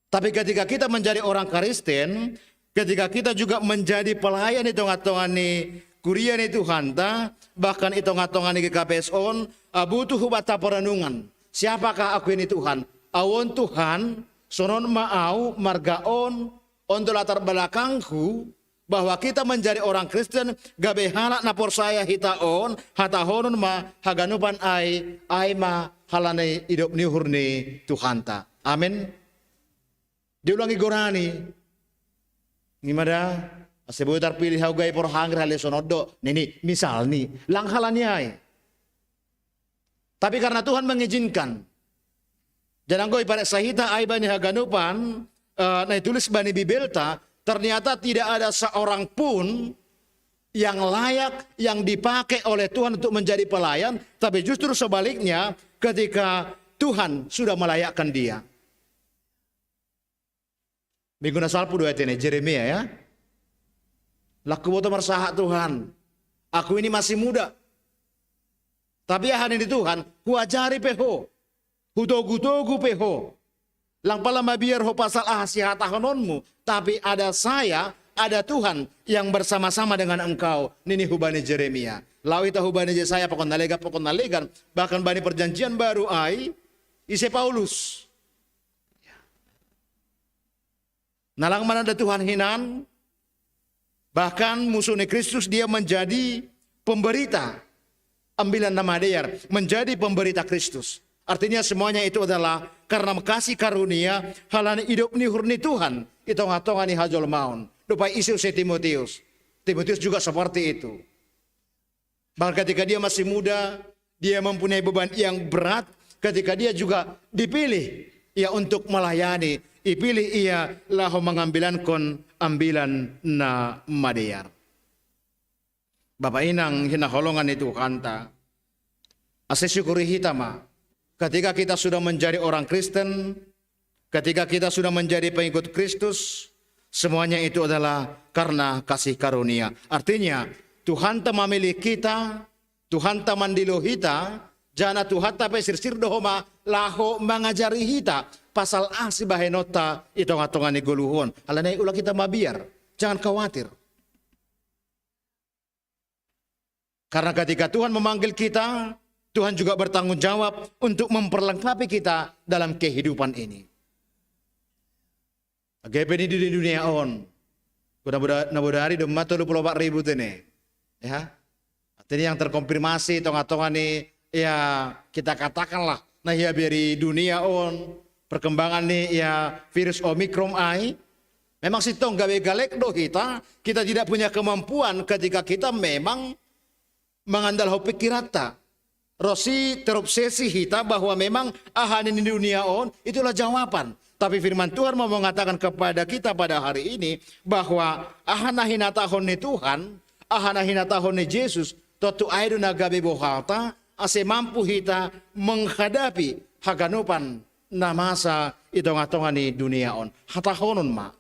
Tapi ketika kita menjadi orang Kristen, ketika kita juga menjadi pelayan di tonga-tonga ni kuria ni Tuhanta, bahkan i tonga-tonga ni G K P S on, ah, butuh hubanta perenungan. Siapakah aku ini, Tuhan? Au on, Tuhan, sonon ma au marga on, on do latar belakangku, bahwa kita menjadi orang Kristen, gabe halak na porsaya hita on, hatahonon ma haganupan ai, ai ma halani idop ni uhur ni Tuhanta. Amin. Diulangi gorani. Nima da, ase boi tarpilih au gabe porhangir hali sonon do, nini, misalni, lang halani ai. Tapi karena Tuhan mengizinkan. Jadi anggo ipareksa hita ai bani haganupan, eh, na itulis bani Bibelta, ternyata tidak ada seorang pun yang layak, yang dipakai oleh Tuhan untuk menjadi pelayan, tapi justru sebaliknya, ketika Tuhan sudah melayakkan dia. Minggu na salpu do atene Jeremia, ya. Lang huboto marsahat, Tuhan, aku ini masih muda. Tapi aha nini Tuhan, huajari pe ho, hutogu-togu pe ho. Lang pala mabiar ho pasal aha sihatahononmu, tapi ada saya, ada Tuhan yang bersama-sama dengan engkau, nini hubani Jeremia. Lao hita hubani Jesaya pakon na legan, pakon na legan, bahkan bani Perjanjian Baru ai, ise Paulus. Na lang mananda Tuhan hinan, bahkan musuh ni Kristus, dia menjadi pemberita. Ambilan na madear, menjadi pemberita Kristus. Artinya semuanya itu adalah karena kasih karunia, halani idop ni uhur ni Tuhan i tonga-tonga ni hajolmaon. Dope ise use Timotius. Timotius juga seperti itu. Bahkan ketika dia masih muda, dia mempunyai beban yang berat, ketika dia juga dipilih ia untuk melayani, ipilih ia laho mangambilankon ambilan na madear. Bapa inang hinaholongan ni Tuhanta, asa syukuri hita ma. Ketika kita sudah menjadi orang Kristen, ketika kita sudah menjadi pengikut Kristus, semuanya itu adalah karena kasih karunia. Artinya, Tuhanta mamilih kita, Tuhanta mandilo hita, janah Tuhanta pe sirsir do homa laho mangajari hita pasal aha sibahenonta i tongah-tongah ni goluh on. Alani ai ula hita mabiar, jangan khawatir. Karena ketika Tuhan memanggil kita, Tuhan juga bertanggung jawab untuk memperlengkapi kita dalam kehidupan ini. Gabe ni di dunia on. Kuna boda, na bodari domma tolu puluh opat ribu tene. Ya. Artinya yang terkonfirmasi tongah-tongah ni, ya, kita katakanlah, na hiabeari dunia on, perkembangan ni, ya, virus Omicron ai. Memang sintong gabe galek do hita, kita tidak punya kemampuan ketika kita memang mangandalhon pikiranta. Ro si terobsesi hita bahwa memang aha ni dunia on itulah jawaban. Tapi firman Tuhan mau mengatakan kepada kita pada hari ini bahwa aha na hinatahon ni Tuhan, aha na hinatahon ni Jesus, tontu ai do na gabe bohalta, ase mampu hita menghadapi haganupan na masa i tongah-tongah ni dunia on. Hatahonon ma,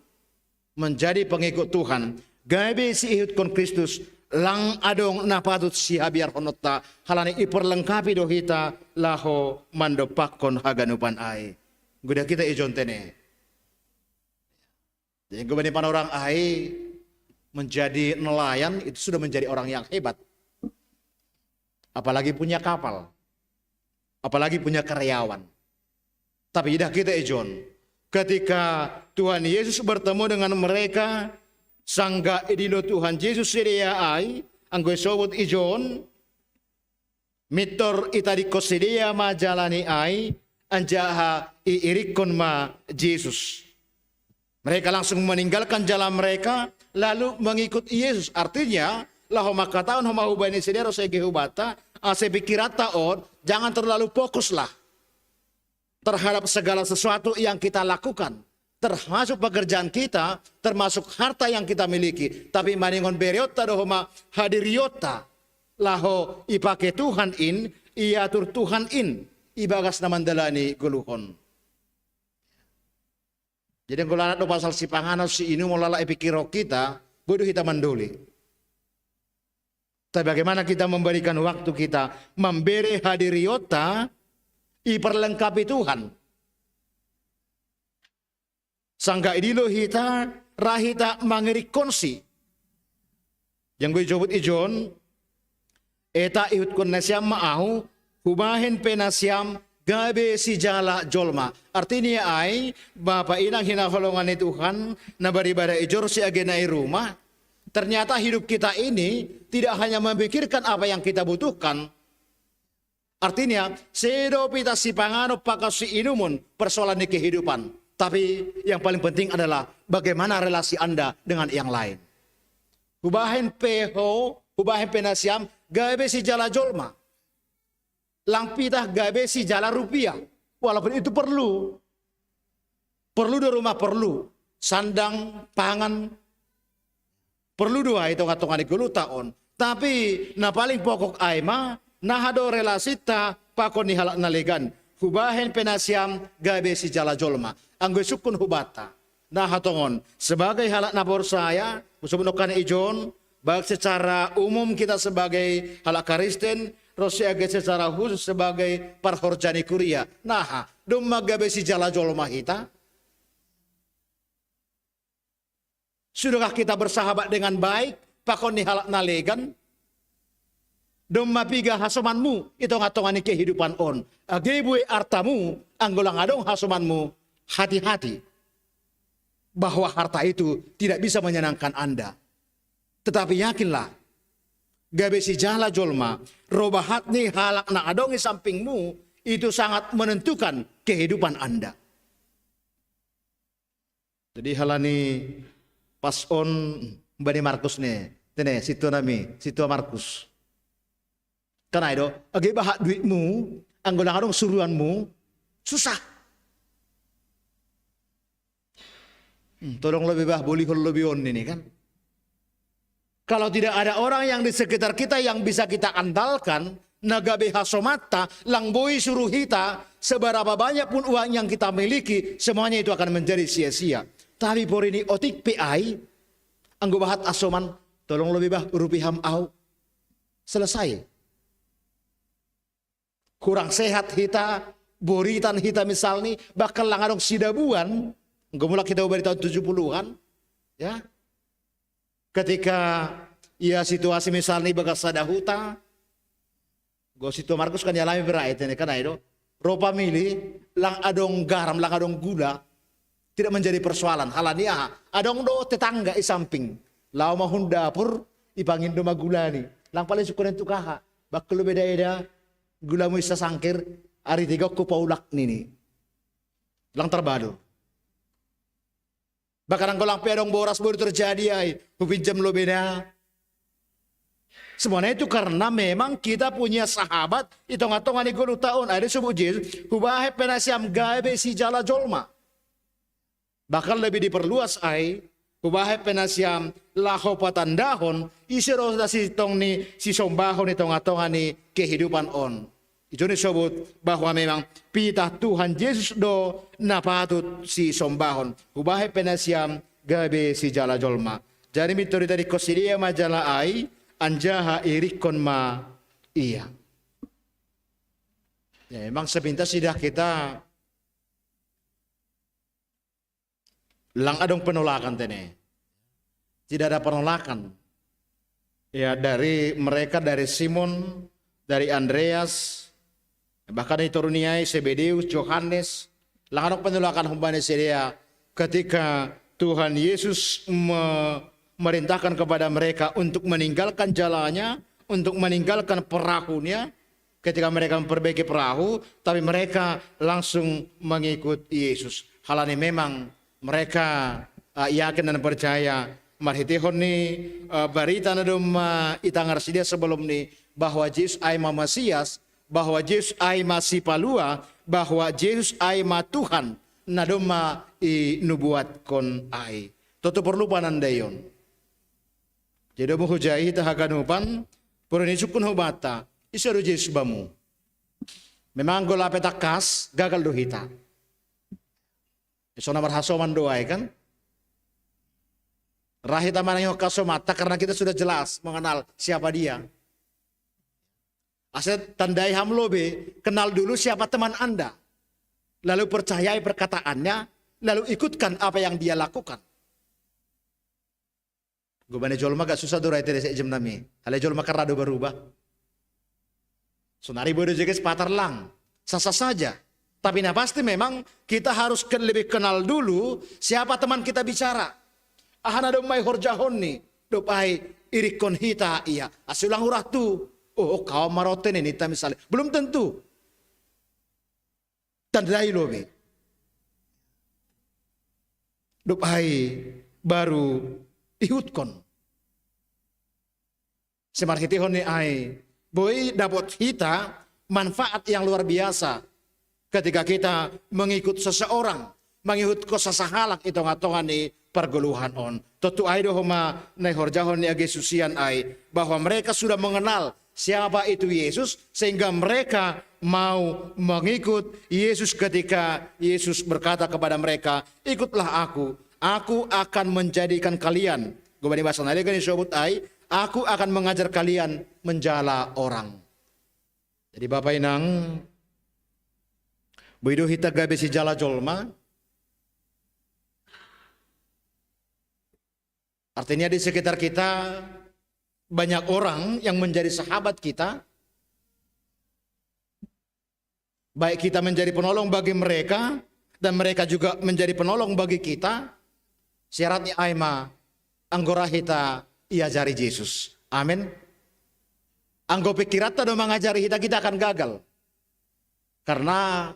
menjadi pengikut Tuhan, gabe siihuthon Kristus, lang adong na patut sihabiarhononta, halani iperlengkapi do hita laho mandompakkon haganupan ai. Anggo ida hita ijon tene. Jadi anggo bani panorang ai, menjadi nelayan itu sudah menjadi orang yang hebat. Apalagi punya kapal. Apalagi punya karyawan. Tapi ida hita ijon. Ketika Tuhan Yesus bertemu dengan mereka, sanggah idilo Tuhan Yesus sidea ai, anggo isobut ijon, mintor itadingkon sidea ma jala ni ai, anjaha iirikkon ma Jesus. Mereka langsung meninggalkan jalan mereka, lalu mengikut Yesus. Artinya, laho mangkatahon homa hubani sidea ro sege hubanta, ase pikiranta on, jangan terlalu fokuslah terhadap segala sesuatu yang kita lakukan, termasuk pekerjaan kita, termasuk harta yang kita miliki. Tapi maningon bereonta do homa hadirionta, laho ipake Tuhan in, iatur Tuhan in, ibagas na mandalani goluh on. Jadi anggo lalat do pasal sipanganon siinumon lalat ipikirhon hita, boi do hita manduli. Tapi bagaimana kita memberikan waktu kita, membere hadirionta, iperlengkapi Tuhan. Sanggah idilo hita, ra hita mangiringkonsi. Anggo isobut ijon, eta ihutkon nasiam ma ahu, hubahen pe nasiam gabe sijala jolma. Artinya ai, bapa inang hinaholongan ni Tuhan, na baribadah ijon ro sian age na i rumah, ternyata hidup kita ini tidak hanya memikirkan apa yang kita butuhkan. Artinya, sedo pe hita sipanganon pakon siinumon persoalan ni kehidupan. Tapi yang paling penting adalah bagaimana relasi Anda dengan yang lain. Hubahen pe ho, hubahen pe nasiam, gabe sijala jolma. Lang pe hita gabe sijala rupiah. Walaupun itu perlu. Perlu do rumah, perlu. Sandang, pangan. Perlu do ai tongah-tongah ni goluhta on. Tapi na paling pokok ai ma, naha do relasinta pakon ni halak na legan. Hubahen pe nasiam gabe sijala jolma. Anggo isungkun hubanta. Naha tongon, sebagai halak na porsaya, husobut nongkan ijon, baik secara umum kita sebagai halak Kristen, ro sian age secara khusus sebagai parhorja ni kuria. Naha, domma gabe sijala jolma hita? Sudahkah kita bersahabat dengan baik pakon ni halak na legan? Domma piga hasomanmu i tongah-tongah ni kehidupan on? Age buei artamu, anggo lang adong hasomanmu, hati-hati bahwa harta itu tidak bisa menyenangkan Anda. Tetapi yakinlah, gabe sijala jolma, robahat ni halak na adong i sampingmu, itu sangat menentukan kehidupan Anda. Jadi halani pas on bani Markus ne, tene, sintua nami, sintua Markus. Kan ai do, age bahat duitmu, Anggo lang adong suruanmu, susah. Hmm, tolong lebih bah, bolihon lebih on ini kan. Kalau tidak ada orang yang di sekitar kita yang bisa kita andalkan, na gabe hasomanta, lang boi suruh hita, seberapa banyak pun uang yang kita miliki, semuanya itu akan menjadi sia-sia. Tapi porini otik pe ai, anggo bahat hasoman, tolong lebih bah, urupi ham au. Selesai. Kurang sehat hita, boritan hita misalni, bahkan lang adong sidabuan, anggo mulak hita hubari tahun tujuh puluhan, ya. Ketika ia situasi misalni bagas sada huta, go si Tuan Markus kan ialami berai tene kan ai do. Ro pamili, lang adong garam, lang adong gula, tidak menjadi persoalan. Halani aha? Adong do tetangga i samping. Lao ma hun dapur, ipangindo ma gulani. Lang paling sukkuren tu kaha. Bakkel do beda-eda, gulamu isa sangkir, ari tiga ku paulak nini. Lang terbadur. Bahkan anggo lang pe adong boras baru terjadi ai, hupinjam lo beda. Semuanya itu karena memang kita punya sahabat di tengah-tengah ni goluh taon. Ada sebut Jesus, hubahe penasiam gabe si jala jolma. Bahkan lebih diperluas ai, hubahe penasiam laho patandahon, ise do sitong ni sisombahon di tengah-tengah ni kehidupan on. Ijo ni sobut bahwa memang pitah Tuhan Jesus do na patut sisombahon. Hubahe penasiam gabe si jala jolma. Jadi mintori tadi ko sidea ma jala ai, anjaha irikkon ma ia. Ya, memang sepintas sidah kita lang adong penolakan tene. Tidak ada penolakan. Ya, dari mereka, dari Simon, dari Andreas, bahkan di turuniai Zebedeus, Johannes, lang adong penolakan humbani sidea ketika Tuhan Yesus memerintahkan kepada mereka untuk meninggalkan jalannya, untuk meninggalkan perahunya, ketika mereka memperbaiki perahu, tapi mereka langsung mengikut Yesus. Halani memang mereka uh, yakin dan percaya marhitehon ni uh, barita na domma itangar sidea sebelum ni, bahwa Jesus ai ma Masias, bahwa Jesus ai ma Sipalua, bahwa Jesus ai ma Tuhan na domma inubuatkon ai. Toto perlu panandaion. Jadi domu hujai hita haganupan, pura ni sukun hubata, iso do Jesus bamu. Memang anggo lape tangkas, gagal do hita. Isona marhasoman do ai kan. Ra hita manangihon hasomanta karena kita sudah jelas mengenal siapa dia. Asa tandai ham lobe, kenal dulu siapa teman Anda. Lalu percayai perkataannya, lalu ikutkan apa yang dia lakukan. Gobane jolma ga susah do ra ite dese jemnami. Ale jolma kan ra do berubah. Sonari bodo jeges patar lang. Sasa saja. Tapi na pasti memang kita harus ke, lebih kenal dulu siapa teman kita bicara. Aha na domma ihorjahonni, dob ai irikkon hita ia. Asa ulang urah tu. Oh, kawan marote ni ninta misalnya. Belum tentu. Tandai lobe. Dob ai baru ihutkon. Semarhitihon ni ai, boi dapot hita manfaat yang luar biasa ketika kita mengikut seseorang, mengikut ko sasahalak i tonga-tonga ni pargoluhan on. Tontu ai do homa na ihorjahon ni age susian ai, bahwa mereka sudah mengenal siapa itu Yesus, sehingga mereka mau mengikut Yesus ketika Yesus berkata kepada mereka, "Ikutlah aku, aku akan menjadikan kalian." Gobani bahasa na legan isobut ai, "Aku akan mengajar kalian menjala orang." Jadi Bapak Inang, boido hita gabe sijala jolma. Artinya di sekitar kita banyak orang yang menjadi sahabat kita. Baik kita menjadi penolong bagi mereka dan mereka juga menjadi penolong bagi kita. Syaratnya ai ma anggo ra hita iajari Jesus. Amin. Anggo pikiranta do mangajari hita, kita akan gagal. Karena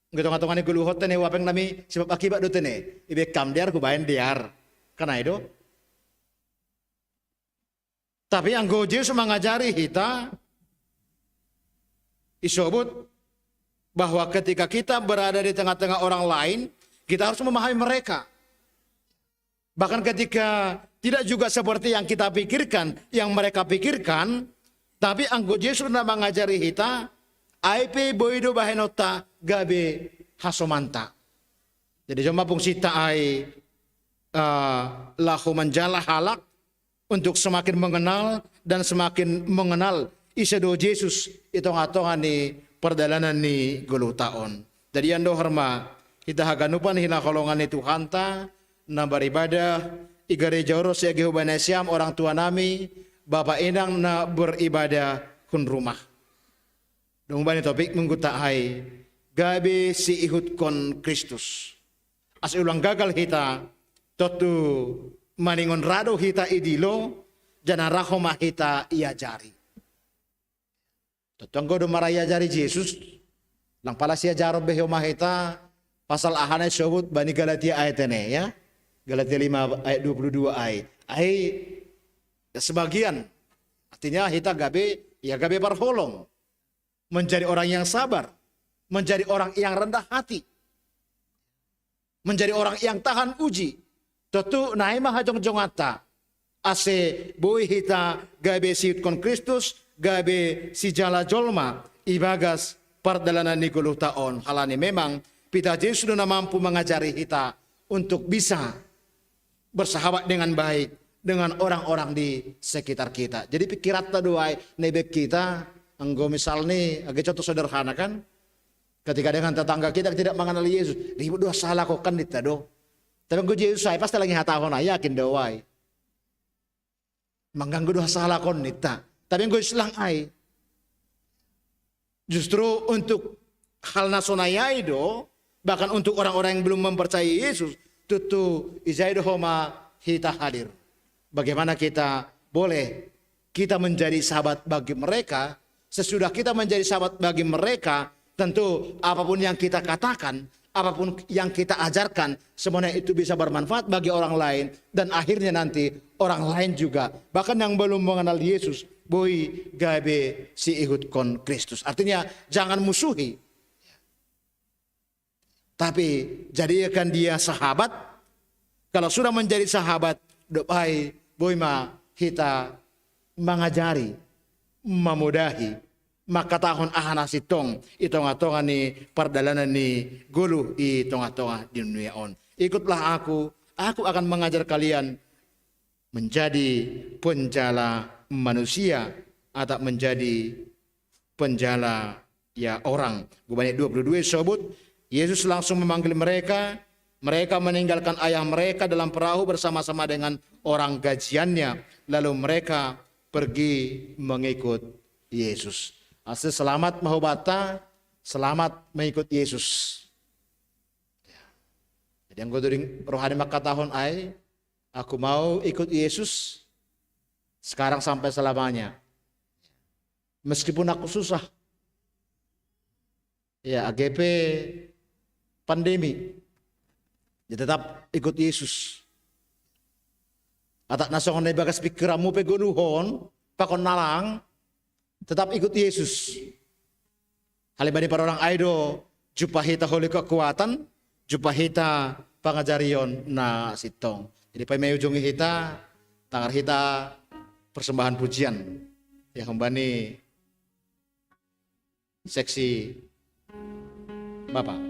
anggo tonga-tonga ni goluhonta ni wapeng nami sebab akibat do tene. Ibe kam dear hubaen dear. Kan ai do. Tapi anggo Jesus mangajari hita, isobut bahwa ketika kita berada di tengah-tengah orang lain, kita harus memahami mereka. Bahkan ketika tidak juga seperti yang kita pikirkan, yang mereka pikirkan, tapi anggo Yesus na mangajari hita, ai pe boi do bahenonta gabe hasomanta. Jadi jomma pung sinta ai, eh, laho manjalo halak untuk semakin mengenal dan semakin mengenal ise do Jesus i tonga-tonga ni pardalanan ni goluhta on. Jadi andohar ma hita haganupan hinaholongan ni Tuhanta, na beribadah i gareja on ro sian Jehova nasiam, orang tua nami, bapa inang na beribadah hun rumah. Dung bani topik mingguta ai, gabe siihutkon Kristus. Asa ulang gagal hita, tontu maningon ra do hita idilo, janah ra homa hita iajari. Tontu anggo do mara iajari Jesus, lang pala siajaron be homa hita, pasal aha na isobut bani Galatia ai tene, ya. Galatia lima ayat dua puluh dua ai. Ai, ya, sebagian, artinya hita gabe, ya, gabe parholong. Menjadi orang yang sabar, menjadi orang yang rendah hati, menjadi orang yang tahan uji. Tontu nai ma hajongjonganta, ase boi hita gabe siihutkon Kristus, gabe sijala jolma ibagas pardalanan ni goluhta on. Halani memang Pita Jesus do na mampu mangajari hita untuk bisa bersahabat dengan baik dengan orang-orang di sekitar kita. Jadi pikiranta do ai na ibaen hita, anggo misalni, age contoh sederhana kan, ketika dengan tetangga kita tidak mengenal Yesus, ribut do hasahalakonta ninta do. Tapi anggo Jesus ai pasti lang ihatahon ai, yakin do ai. Mangganggu do hasahalakonta ninta. Tapi anggo Jesus lang ai, justru untuk hal na sonai ai do, bahkan untuk orang-orang yang belum mempercayai Yesus, tontu ijai do homa hita hadir. Bagaimana kita boleh kita menjadi sahabat bagi mereka? Sesudah kita menjadi sahabat bagi mereka, tentu apapun yang kita katakan, apapun yang kita ajarkan, semuanya itu bisa bermanfaat bagi orang lain, dan akhirnya nanti orang lain juga, bahkan yang belum mengenal Yesus, boi gabe siihutkon Kristus. Artinya, jangan musuhi, tapi jadikan dia sahabat. Kalau sudah menjadi sahabat, dob ai boi ma hita mangajari, mamodahi, mangkatahon aha na sintong i tonga-tonga ni pardalanan ni goluh i tonga-tonga ni dunia on. Ikutlah aku, aku akan mengajar kalian menjadi penjala manusia, atau menjadi penjala, ya, orang. Bani dua puluh dua isobut, Yesus langsung memanggil mereka, mereka meninggalkan ayah mereka dalam perahu bersama-sama dengan orang gajiannya, lalu mereka pergi mengikut Yesus. Asa selamat ma hubanta, selamat mengikut Yesus. Jadi anggo doding rohani mangkatahon ai, aku mau ikut Yesus sekarang sampai selamanya. Meskipun aku susah, ya, age pe pandemi, ya tetap ikut Yesus. Atap na songon na ibagas pikiranmu pe goluhon, pakon na lang, tetap ikut Yesus. Halani bani parorang ai do, jumpah hita holik kekuatan, jumpah hita pangajarion na sintong. Jadi paima ujungi hita, tangar hita persembahan pujian. Ya, humbani seksi Bapak.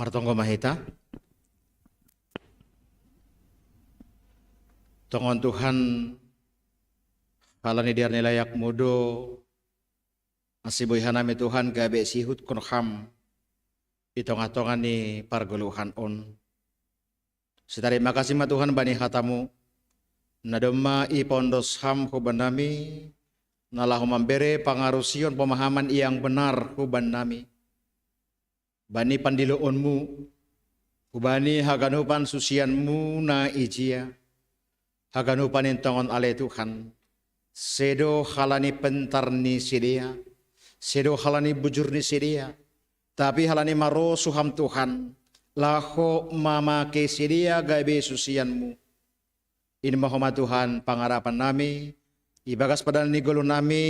Martonggo ma hita. Tongon Tuhan, halani dear ni layak-Mu do, asi boi hanami Tuhan gabe siihutkon Ham i tonga-tonga ni pargoluhan on. Sitarima kasi ma Tuhan bani hata-Mu, na domma ipaondos Ham hubanami, na laho mambere pangarusion pemahaman yang benar hubanami. Bani pandiloon-Mu, hubani haganupan susian-Mu na ijia, haganupan intongon ale Tuhan, sedo halani pentar ni sidea, sedo halani bujur ni sidea, tapi halani marosu Ham Tuhan, laho mamake sidea gabe susian-Mu. In ma homa Tuhan pangarapannami, ibagas pardalanan ni goluhnami,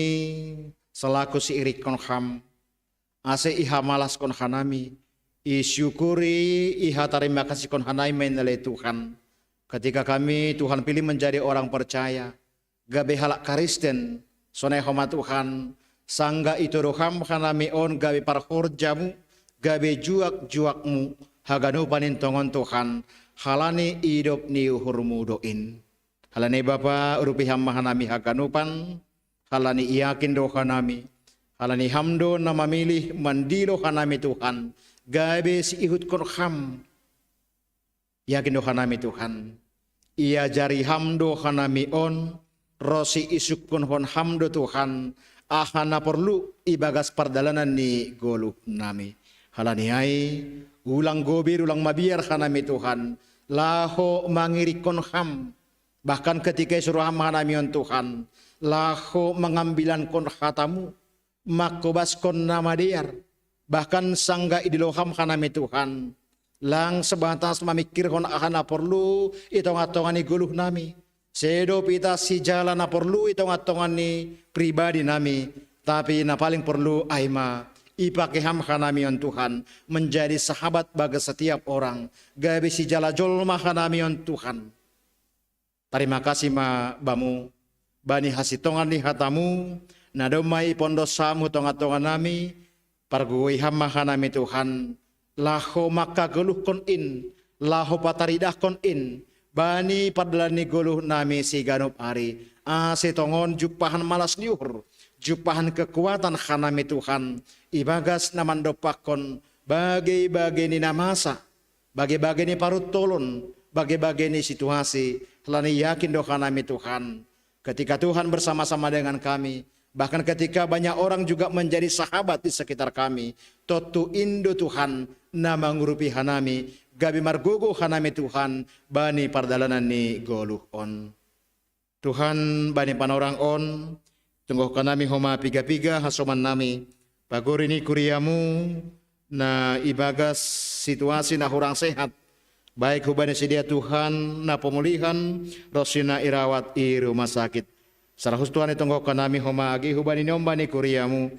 selaku siirikkon Ham, ase ihamalaskon hanami, isyukuri, ihatarimakasihkon hanami ma in ale Tuhan. Ketika kami Tuhan pilih menjadi orang percaya, gabe halak Kristen, sonai homa Tuhan, sanggah itodo Ham hanami on gabe parhorja-Mu, gabe juak-juak-Mu, haganupan intongon Tuhan, halani idop ni uhur-Mu do in. Halani Bapa, urupi Ham ma hanami haganupan, halani iakin do hanami, halani Ham do na mamilih mandilo hanami Tuhan, gabe siihutkon Ham. Iakin do hanami Tuhan, iajari Ham do hanami on, ro siisungkunhon Ham do Tuhan, aha na porlu ibagas pardalanan ni goluhnami. Halani ai, ulang gobe, ulang mabiar hanami Tuhan, laho mangirikkon Ham, bahkan ketika isuru Ham hanami on Tuhan, laho mangambilankon hata-Mu, mangkobaskon na madear, bahkan sanggah idilo Ham hanami Tuhan, lang sebatas mamingkirhon aha na porlu i tonga-tonga ni goluhnami. Sedo pe hita sijala na porlu i tonga-tonga ni pribadinami, tapi na paling porlu ai ma ipake Ham hanami on Tuhan, menjadi sahabat bagi setiap orang, gabe sijala jolma hanami on Tuhan. Tarima kasi ma Bamu, bani hasintongan ni hata-Mu, na domma ipaondos Ham hu tonga-tonganami, pargogoi Ham ma hanami Tuhan, laho mangkagoluhkon in, laho pataridahkon in, bani pardalanan ni goluhnami siganup ari, ase tongon jumpahan malas ni uhur, jumpahan kekuatan hanami Tuhan, ibagas na mandompakkon bage-bage ni na masa, bage-bage ni paruntolan, bage-bage ni situasi, halani yakin do hanami Tuhan. Ketika Tuhan bersama-sama dengan kami, bahkan ketika banyak orang juga menjadi sahabat di sekitar kami, tontu in do Tuhan na mangurupi hanami, gabe margogo hanami Tuhan, bani pardalanan ni goluh on. Tuhan, bani panorang on, tunggohon hanami homa piga-piga hasomannami, pagori ni kuria-Mu, na ibagas situasi na hurang sehat, baik hubani sidea Tuhan, na pemulihan, ro si na irawat i rumah sakit. Sala husus Tuhan itunggohon hanami homa age hubani ni omba ni kuria-Mu,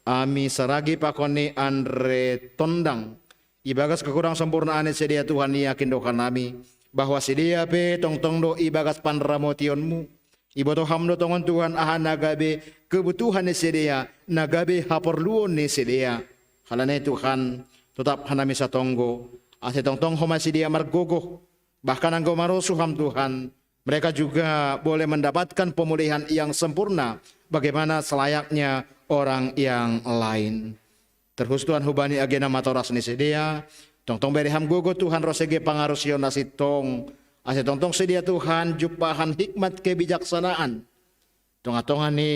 ami saragi pakon ni Andre Tondang, ibagas kekurang sempurnaan ni sidea Tuhan, yakin do hanami, bahwa sidea pe tongtong do ibagas panramotion-Mu. Iboto Ham do tongon Tuhan aha na gabe kebutuhan ni sidea, na gabe haporluon ni sidea. Halani ai Tuhan, totap hanami satonggo, ase tongtong homa sidea margogoh, bahkan anggo marosu Ham Tuhan, mereka juga boleh mendapatkan pemulihan yang sempurna, bagaimana selayaknya orang yang lain. Terhusus Tuhan hubani age na matoras ni sidea, tongtong bere Ham gogo Tuhan ro si age pangarusion na sintong, ase tongtong sidea Tuhan jumpahan hikmat kebijaksanaan, tonga-tonga ni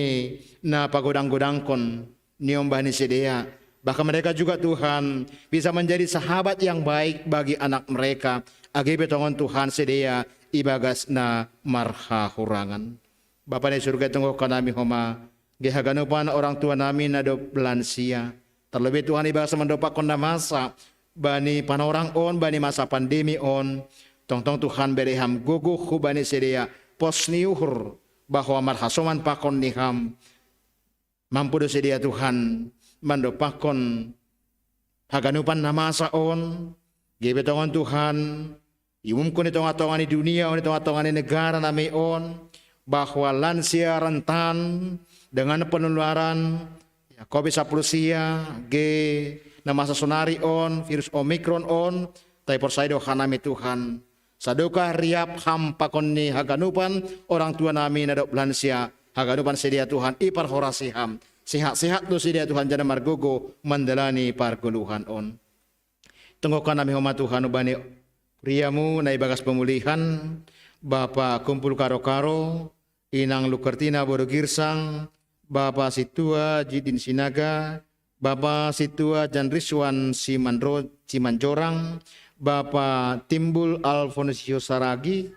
na pagodang-godangkon ni omba ni sidea. Bahkan mereka juga Tuhan bisa menjadi sahabat yang baik bagi anak mereka, age pe tongon Tuhan sidea ibagas na marhahurangan. Bapa ni surga, tunggohon hanami homa age haganupan orang tuanami na dob lansia. Terlebih Tuhan ibagas mandompakkon na masa, bani panorang on, bani masa pandemi on, tongtong Tuhan bere Ham gogoh hubani sidea, pos ni uhur, bahwa marhasoman pakon ni Ham, mampu do sidea Tuhan mandompakkon haganupan na masa on, gabe tongon Tuhan, iumumkon i tonga-tonga ni dunia on, i tonga-tonga ni negaranami on, bahwa lansia rentan dengan penularan, ya, covid sapuluh sia, ge, na masa sonari on, virus Omicron on, tapi porsaya do hanami Tuhan. Sadokah riap Ham pakon ni haganupan orang tua nami na dob lansia, haganupan sidea Tuhan, iparhorasi Ham. Sehat-sehat do sidea Tuhan, janah margogoh mandalani pargoluhan on. Tonggohon hanami homa Tuhan hubani kuriamu na ibagas pemulihan, Bapa Kumpul Karo-karo, Inang Lukertina boru Girsang, Bapa Sintua Jidin Sinaga, Bapa Sintua Jan Rizwan Simanro-, Simanjorang, Bapa Timbul Alfonsio Saragi,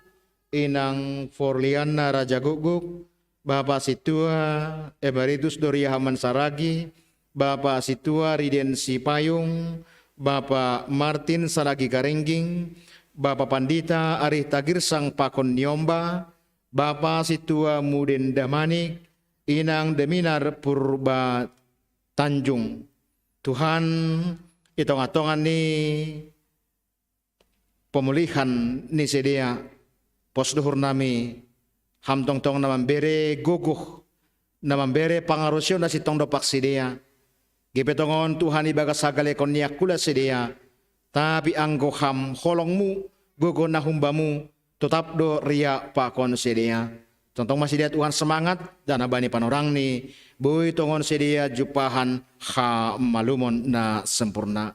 Inang Forliana Raja Guguk, Bapa Sintua Emeritus Doria Haman Saragi, Bapa Sintua Riden Sipayung, Bapa Martin Saragi Karingging, Bapa Pandita Arih Tagirsang pakon Niomba, Bapa Sintua Muden Damanik, Inang Deminar Purba Tanjung. Tuhan, i tongah-tongah ni pemulihan ni sidea, pos ni uhur nami, Ham tongtong na mambere gogoh, na mambere pangarusion na sintong dompak sidea. Gabe tongon Tuhan ibagas hagalekon ni angkula sidea, tapi anggo Ham holongmu, gogoh na humbamu, totap do riap pakon sidea. Tongtong ma sidea Tuhan semangat, janah bani panorangni, boi tongon sidea jumpahan hamalumon na sempurna.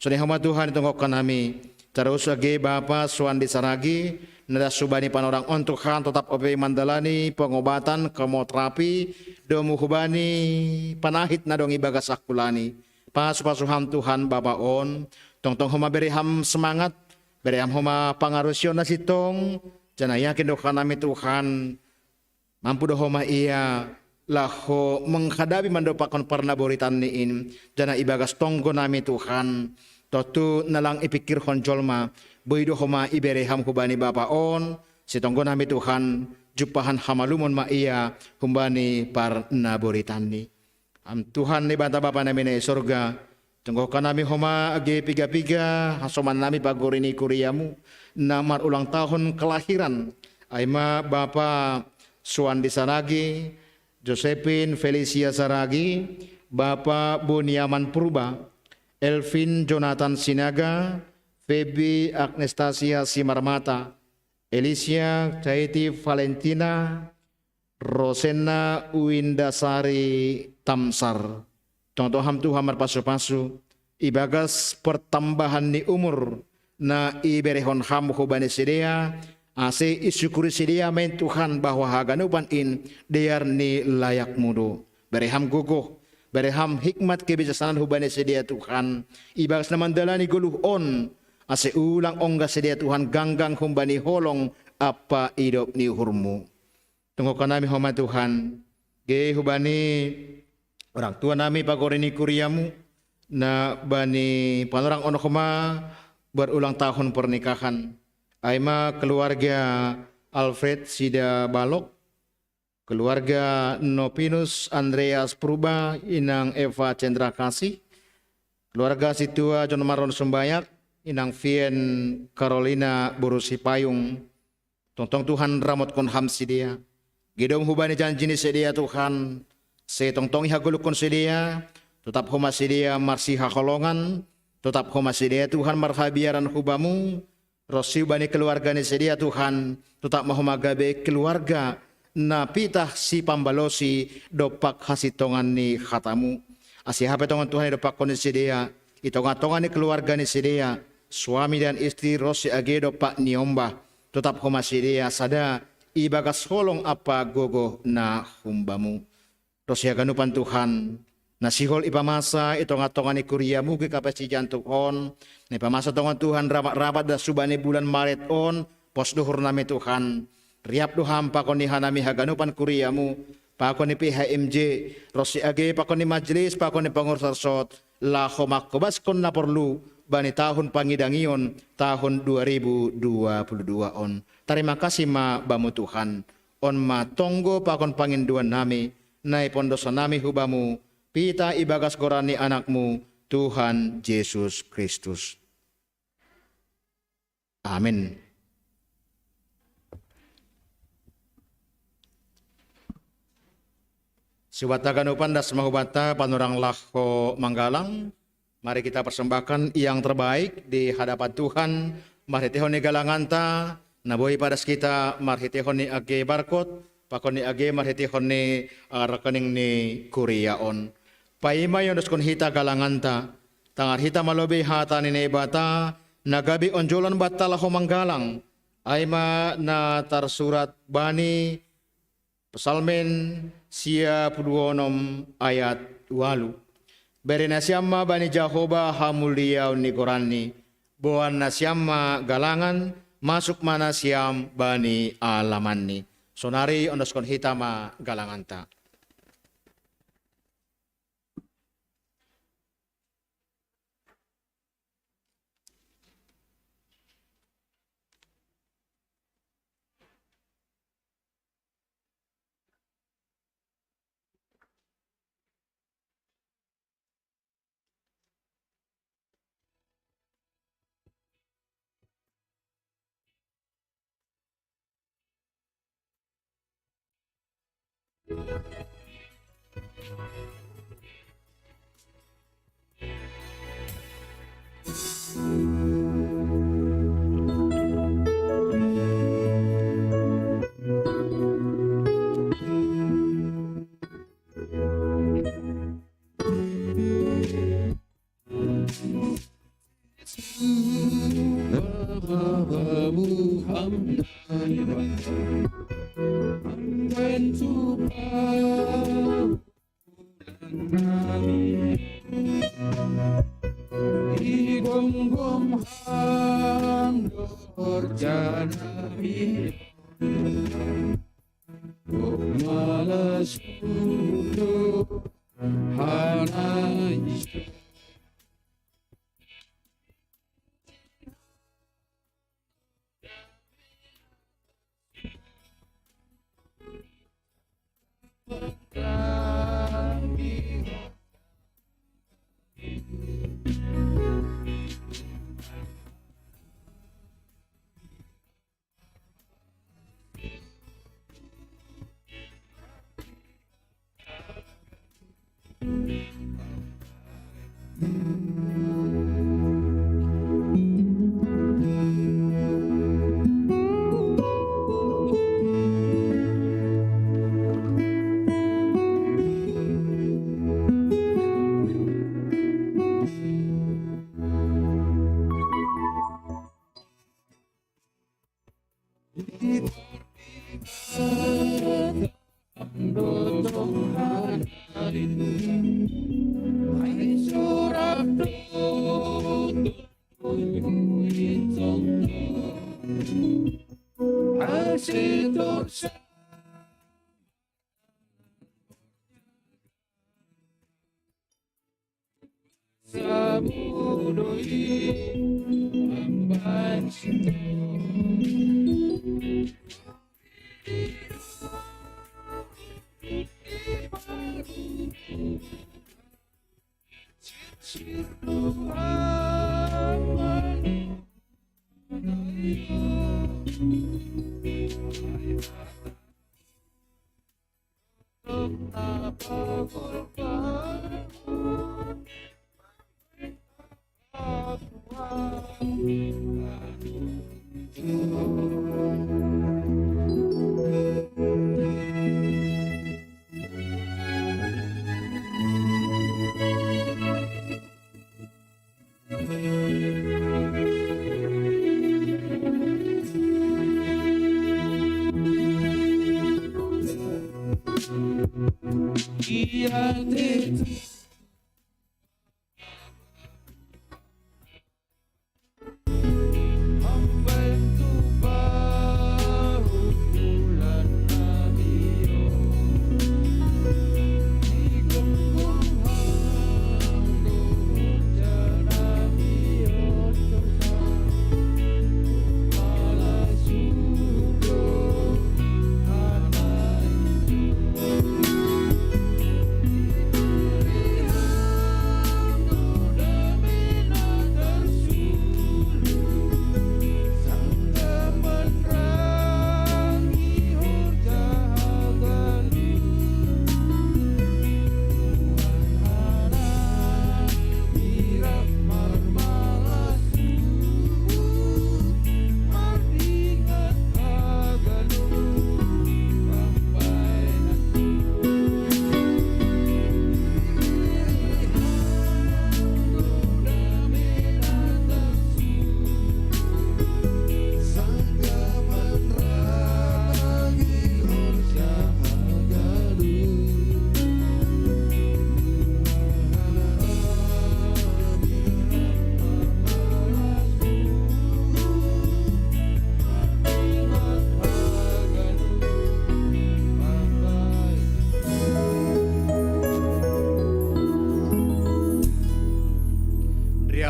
Sonai homa Tuhan, tonggohon hanami, tarus age Bapa Suandi Saragi, na das hubani panorang on Tuhan, totap ope mandalani pengobatan kemoterapi, domu hubani panahit na dong ibagas angkulani. Pasu-pasu Ham Tuhan Bapa on, tongtong homa bere Ham semangat, bere Ham homa pangarusion na sintong, janah yakin do hanami Tuhan, mampu do homa ia laho menghadapi mandompakkon parnaboritanni in, janah ibagas tonggo nami Tuhan, tontu na lang ipingkirhon jolma, boi do homa ibere Ham hubani Bapa on, sitonggo nami Tuhan, jumpahan hamalumon ma ia humbani parnaboritanni. Ham Tuhan Debata Bapa nami na i sorga, tonggohon hanami homa age piga-piga hasoman nami pagori ni kuriamu, na marulang tahun kelahiran, ai ma Bapa Suandi Saragi, Josephine Felicia Saragi, Bapa Buniaman Purba, Elvin Jonathan Sinaga, Feby Agnestasia Simarmata, Alicia Caiti Valentina, Rosenna Windasari Tamsar. Tongtong Ham Tuhan marpasu-pasu, ibagas pertambahan ni umur, na iberehon Ham hubani sidea, ase isyukuri sidea ma in Tuhan bahwa haganupan in dear ni layakmu do. Bere Ham gogoh, bere Ham hikmat kebijaksanaan hubani sidea Tuhan, ibagas na mandalani goluh on, ase ulang onggas sidea Tuhan ganggang humbani holong ampa idop ni uhurmu. Tonggohon hanami homa Tuhan, age hubani orang tua nami pagori ni kuriamu, na bani panorang on homa berulang tahun pernikahan. Ai ma keluarga Alfred Sidabalok, keluarga Nopinus Andreas Purba, Inang Eva Cendrakasih, keluarga Sintua John Marlon Sumbayak, Inang Vien Carolina boru Sipayung, tongtong Tuhan ramotkon Ham sidea. Gedong hubani janji ni sidea Tuhan, sai tongtong ihagoluhkon sidea, totap homa sidea marsihaholongan, totap homa sidea Tuhan marhabiaran hubamu, ronsi hubani keluarga ni sidea Tuhan, totap ma homa gabe keluarga na pitah sipambalosi dompak hasintongan ni hatamu. Ase hape tongon Tuhan idompakkon ni sidea, i tongah-tongah ni keluarga ni sidea, suami dan istri ronsi age dompak Niomba, totap homa sidea sada ibagas holong ampa gogoh na humbamu. Ronsi haganupan Tuhan, na sihol ipamasa i tongah-tongah ni kuriamu age hape sijantuk on, na ipamasa tongon Tuhan rapat-rapat das hubani bulan Maret on, pos ni uhur nami Tuhan. Riap do Ham pakon ni hanami haganupan kuriamu, pakon ni P H M J, ronsi age pakon ni majelis, pakon ni pengurus arsot, laho mangkobaskon na porlu bani tahun pangidangion tahun dua ribu dua puluh dua on. Tarima kasih ma Bamu Tuhan. On ma tonggo pakon pangindoan nami, na ipondoshon nami hu Bamu, pitah ibagas goran ni Anakmu, Tuhan Jesus Kristus. Amin. Siwat haganupan das ma hubanta panorang laho manggalang, Mari kita persembahkan yang terbaik di hadapan Tuhan, marhiteihon ni galanganta, na boi padas hita marhiteihon ni age barkot, pakon ni age marhiteihon ni, eh, rekening ni kuria on. Paima iondoskon hita galanganta, tangar hita ma lobei hata ni Naibata, na gabe onjolan banta laho manggalang, ai ma na tarsurat bani Psalmen sia pulu onom ayat ualu. Bere nasiam ma bani Jahowa hamuliaon ni goranni, boan nasiam ma galangan, masuk ma nasiam bani alamanni. Sonari ondoskon hita ma galanganta.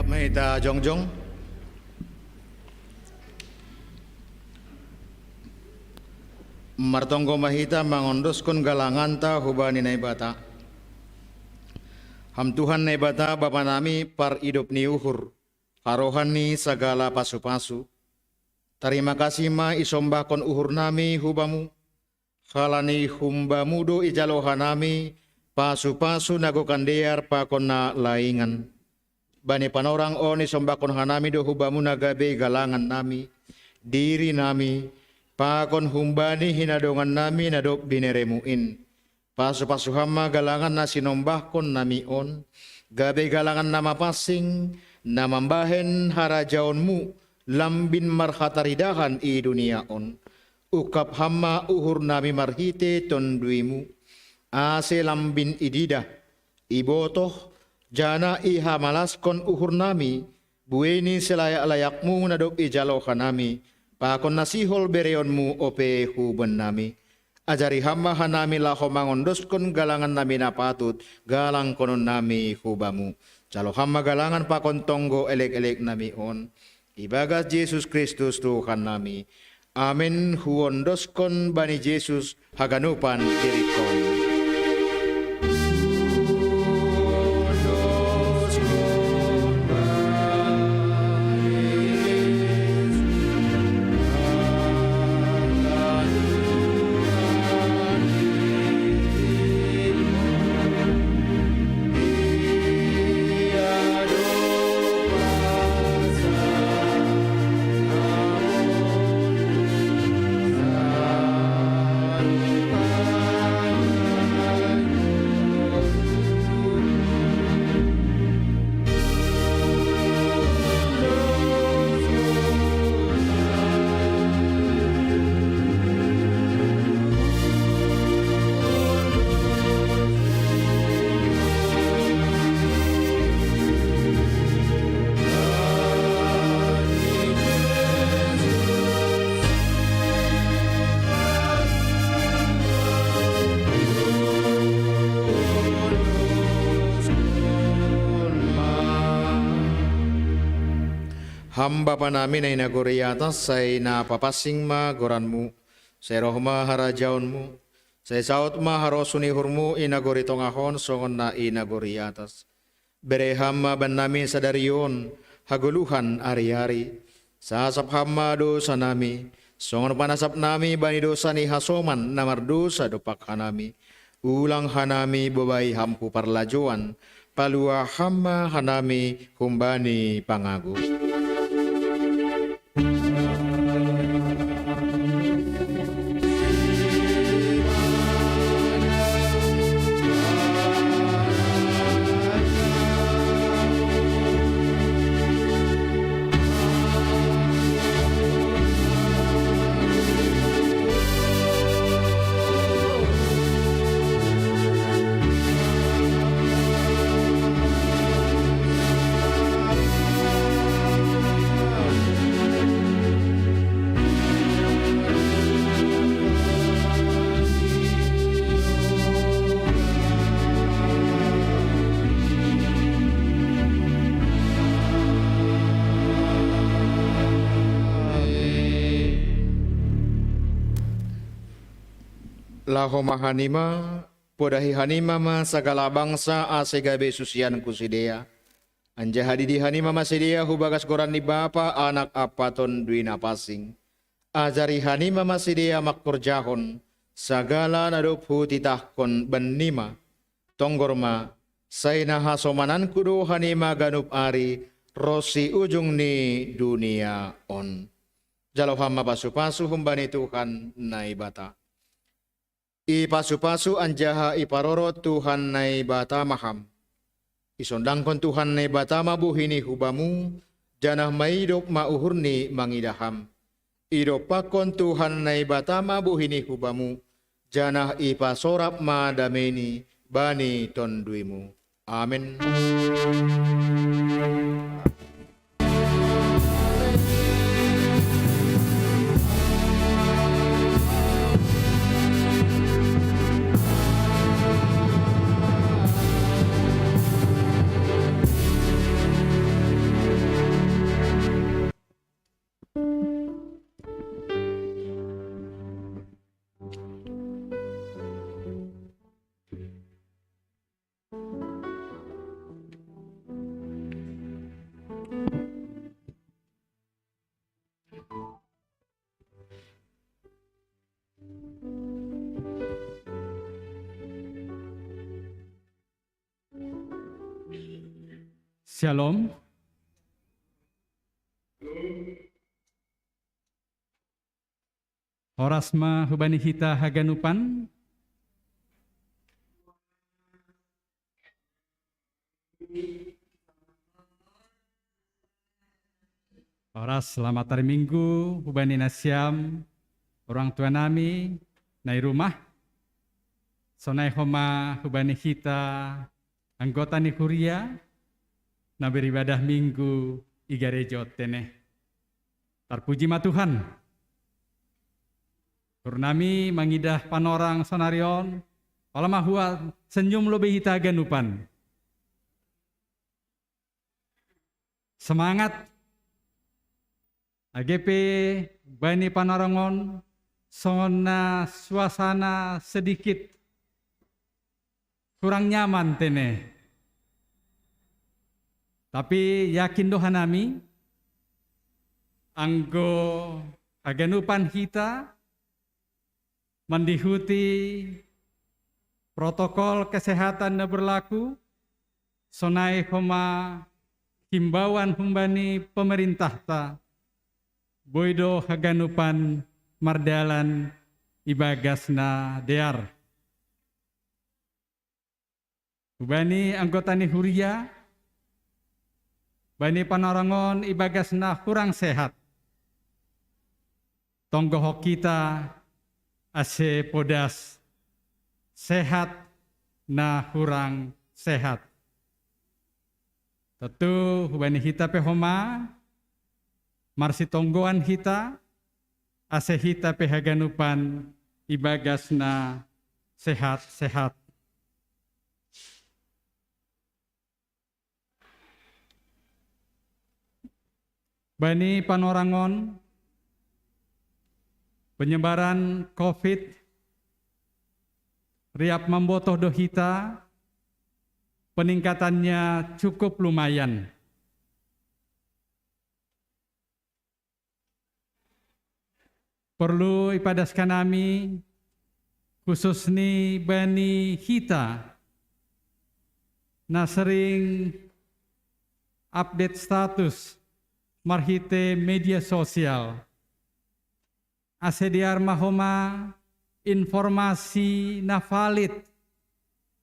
Mai hita jongjong. Martonggo ma hita mangondoskon galanganta hubani Naibata. Ham Tuhan Naibata, Bapa nami, paridop ni uhur, harohan ni sagala pasu-pasu. Tarima kasih ma isombahkon uhur nami hu Bamu, halani hum Bamu do ijalo hanami pasu-pasu na gokan dear pakon na laingan. Bani panorang on isombahkon hanami do hu Bamu na gabe galangan nami, diri nami, pakon humbani hinadongan nami na dob binereMu in. Pasu-pasu Ham ma galangan na sinombahkon nami on, gabe galangan na mapansing, na mambahen harajaonMu lambin marhataridahan i dunia on. Ungkap Ham ma uhur nami marhite TonduyMu, ase lambin ididah, ibotoh, janah ihamalaskon uhur nami, buei ni silayak-layakMu na dob ijalo hanami, pakon na sihol bereonMu ope huben nami. Ajari Ham ma hanami laho mangondoskon galangan nami na patut galangkonon nami hu Bamu. Jalo Ham ma galangan pakon tonggo elek-elek nami on, ibagas Jesus Kristus Tuhan nami. Amen. Huondoskon bani Jesus haganupan diringkon. Ham Bapa nami na i nagori atas, sai na papansing ma goranMu, sai roh ma harajaonMu, sai saut ma harosuh ni uhurMu i nagori tongah on songon na i nagori atas. Bere Ham ma bannami sadari on hagoluhan ari-ari. Sasap Ham ma dousa nami, songon panasap nami bani dousa ni hasoman na mardousa dompak hanami. Ulang hanami bobai Ham hu parlajouan, palua Ham ma hanami humbani pangago. Laho ma hanima, podahi hanima ma sagala bangsa ase gabe susianku sidea. Anjaha didi hanima ma sidea hu bagas goran ni Bapa, Anak ampa Tonduy Napansing. Ajari hanima ma sidea mangkorjahon sagala na dob hutitahkon bannima. Tonggor ma, sai na hasomananku do hanima ganup ari ronsi ujung ni dunia on. Jalo Ham ma pasu-pasu humbani Tuhan Naibata. Ipasu-pasu anjaha iparorot Tuhan Naibata ma Ham. Isondangkon Tuhan Naibata ma buhiNi hu bamu, janah maidop ma uhurNi mangidah Ham. Idompakkon Tuhan Naibata ma buhiNi hu bamu, janah ipasorap ma dameiNi bani tonduymu. Amen. Shalom. Horas ma hubani hita haganupan. Horas, selamat hari Minggu hubani nasiam, orang tua nami na i rumah. Sonai homa hubani hita anggota ni huria na beribadah Minggu i gareja tene. Tarpuji ma Tuhan. Nuhur nami mangidah panorang sonari on, ola ma hua senyum lobei hita haganupan. Semangat. Age pe bani panorang on songon na suasana sedikit kurang nyaman tene. Tapi yakin do hanami, anggo haganupan hita mandihuti protokol kesehatan na berlaku, sonai homa himbauan humbani pemerintahta, boi do haganupan mardalan ibagas na dear. Hubani anggota ni huria, bani panorang on ibagas na hurang sehat, tonggohon hita ase podas sehat na hurang sehat. Tontu hubani hita pe homa marsitonggoan hita, ase hita pe haganupan ibagas na sehat-sehat. Bani panorang on, penyebaran covid riap mambotoh do hita, peningkatannya cukup lumayan. Porlu ipadaskan hami, khusus ni bani hita na sering update status marhite media sosial, ase dear ma homa informasi na valid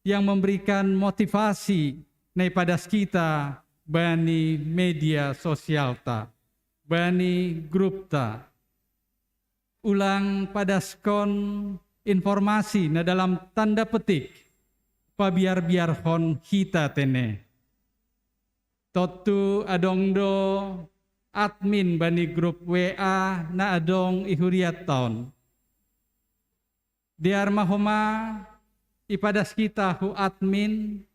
yang memberikan motivasi na ipadas hita bani media sosialta, bani grupta. Ulang padaskon informasi na dalam tanda petik pabiar-biarhon hita tene. Tontu adong do admin bani grup W A na adong i hurianta on. Dear ma homa ipadas hita hu admin,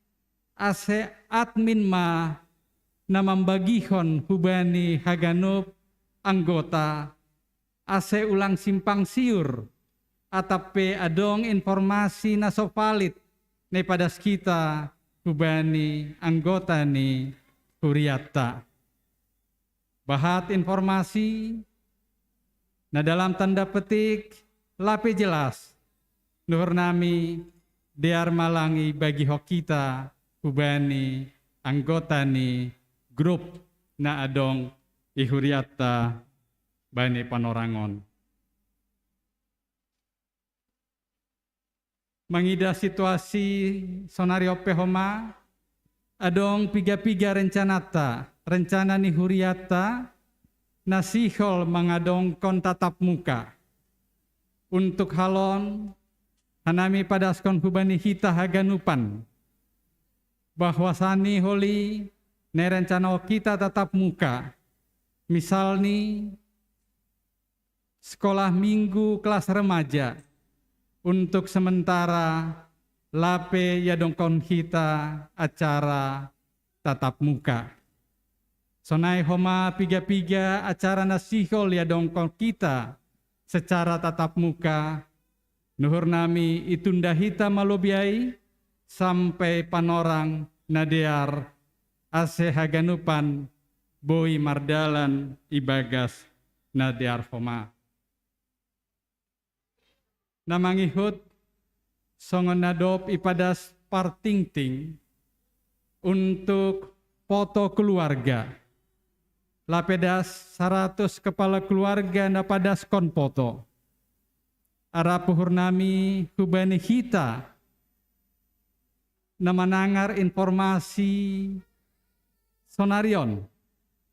ase admin ma na mambagihon hubani haganup anggota, ase ulang simpang siur, atap pe adong informasi na so valid na ipadas hita hubani anggota ni hurianta. Bahat informasi na dalam tanda petik lape jelas, nuhur nami, dear ma lang ibagihon hita hubani anggota ni grup na adong i hurianta bani panorang on. Mangidah situasi sonari on pe homa, adong piga-piga rencananta, rencana ni hurianta na sihol mangadongkon tatap muka. Untuk hal on, hanami padaskon hubani hita haganupan, bahwasani holi na irencanaon hita tatap muka, misalni sekolah minggu kelas remaja, untuk sementara lape iadongkon hita acara tatap muka. Sonai homa piga-piga acara na sihol iadongkon hita secara tatap muka, nuhur nami itunda hita ma lobei ai sampai panorang na dear, ase haganupan boi mardalan ibagas na dear homa. Na mangihut, songon na dob ipadas partingting, untuk poto keluarga. Lapedas saratus kepala keluarga napadaskon poto. Arapuhur nami hubani hita namanangar informasi sonarion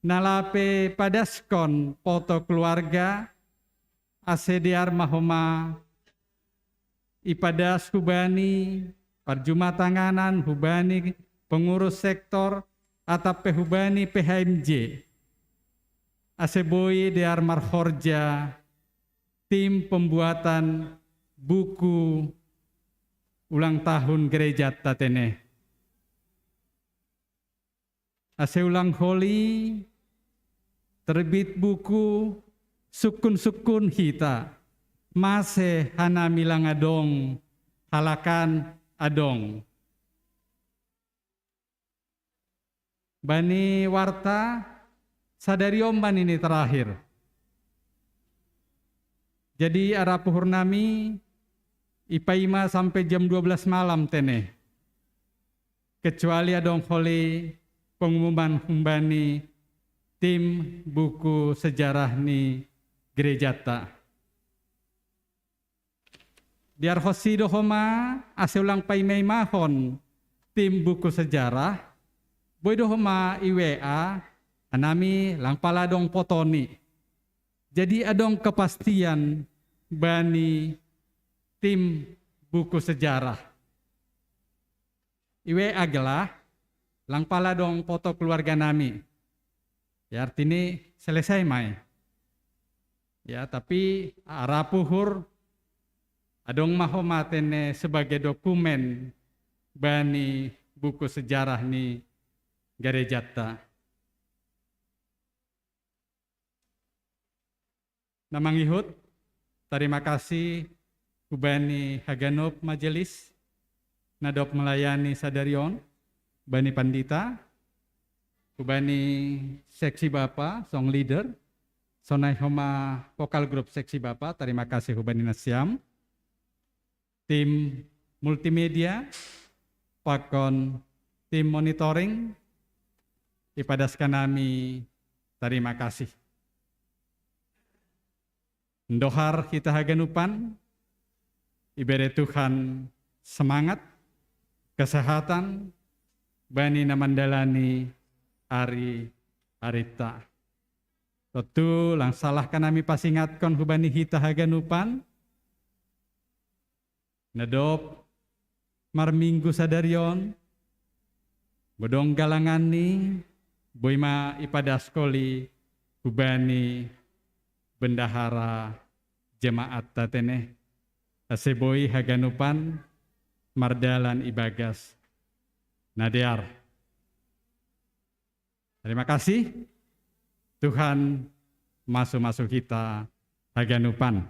nalape padaskon poto keluarga, ase dear mahoma ipadas hubani parjumatanganan, hubani pengurus sektor, atap pe hubani P H M J. Ase boi dear marhorja tim pembuatan buku ulang tahun gereja tatene. Ase ulang holi terbit buku sukun-sukun hita, mase hanami lang adong, halakan adong. Bani warta sadari omban ini terakhir. Jadi arapuhur nami ipaima sampai jam dua belas malam tene. Kecuali adong holi pengumuman humbani tim buku sejarah ni gerejata. Biar hosi do homa ase ulang paimaimahon tim buku sejarah, boi do homa i W A, hanami lang pala adong potoni. Jadi adong kepastian bani tim buku sejarah. I W A gelah, lang pala adong poto keluarga nami. Ya, artini selesai mai. Ya, tapi arapuhur adong mahoma tene sebagai dokumen bani buku sejarah ni gerejata. Namangihut, tarima kasih hubani haganup majelis nadop melayani sadari on, bani pandita, hubani seksi bapa, song leader, sonai homa vokal grup seksi bapa, tarima kasih hubani nasiam, tim multimedia, pakon tim monitoring, ipadaskan nami tarima kasih. Ndohar hita haganupan, ibere Tuhan semangat, kesehatan, bani namandalani ari-arita. Tontu lang salah kanami pasingatkon hubani hita haganupan, nadop marminggu sadari on, godong galanganni, boi ma ipadaskoli hubani bendahara jemaat tatene, ase boi haganupan mardalan ibagas nadear. Terima kasih. Tuhan masu-masu kita haganupan.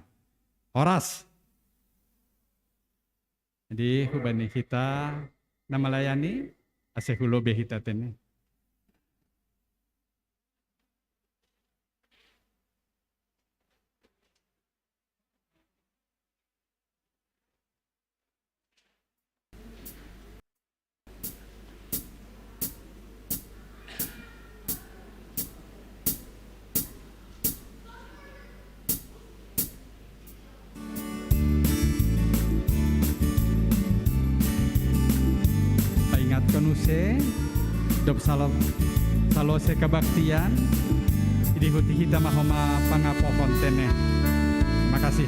Horas. Jadi hubani kita namalayani, ase hulobi hita tene. Paingatkon use, dop salo, salose kabaktian, idihuti hita ma homa pangapohon tene. Makasih.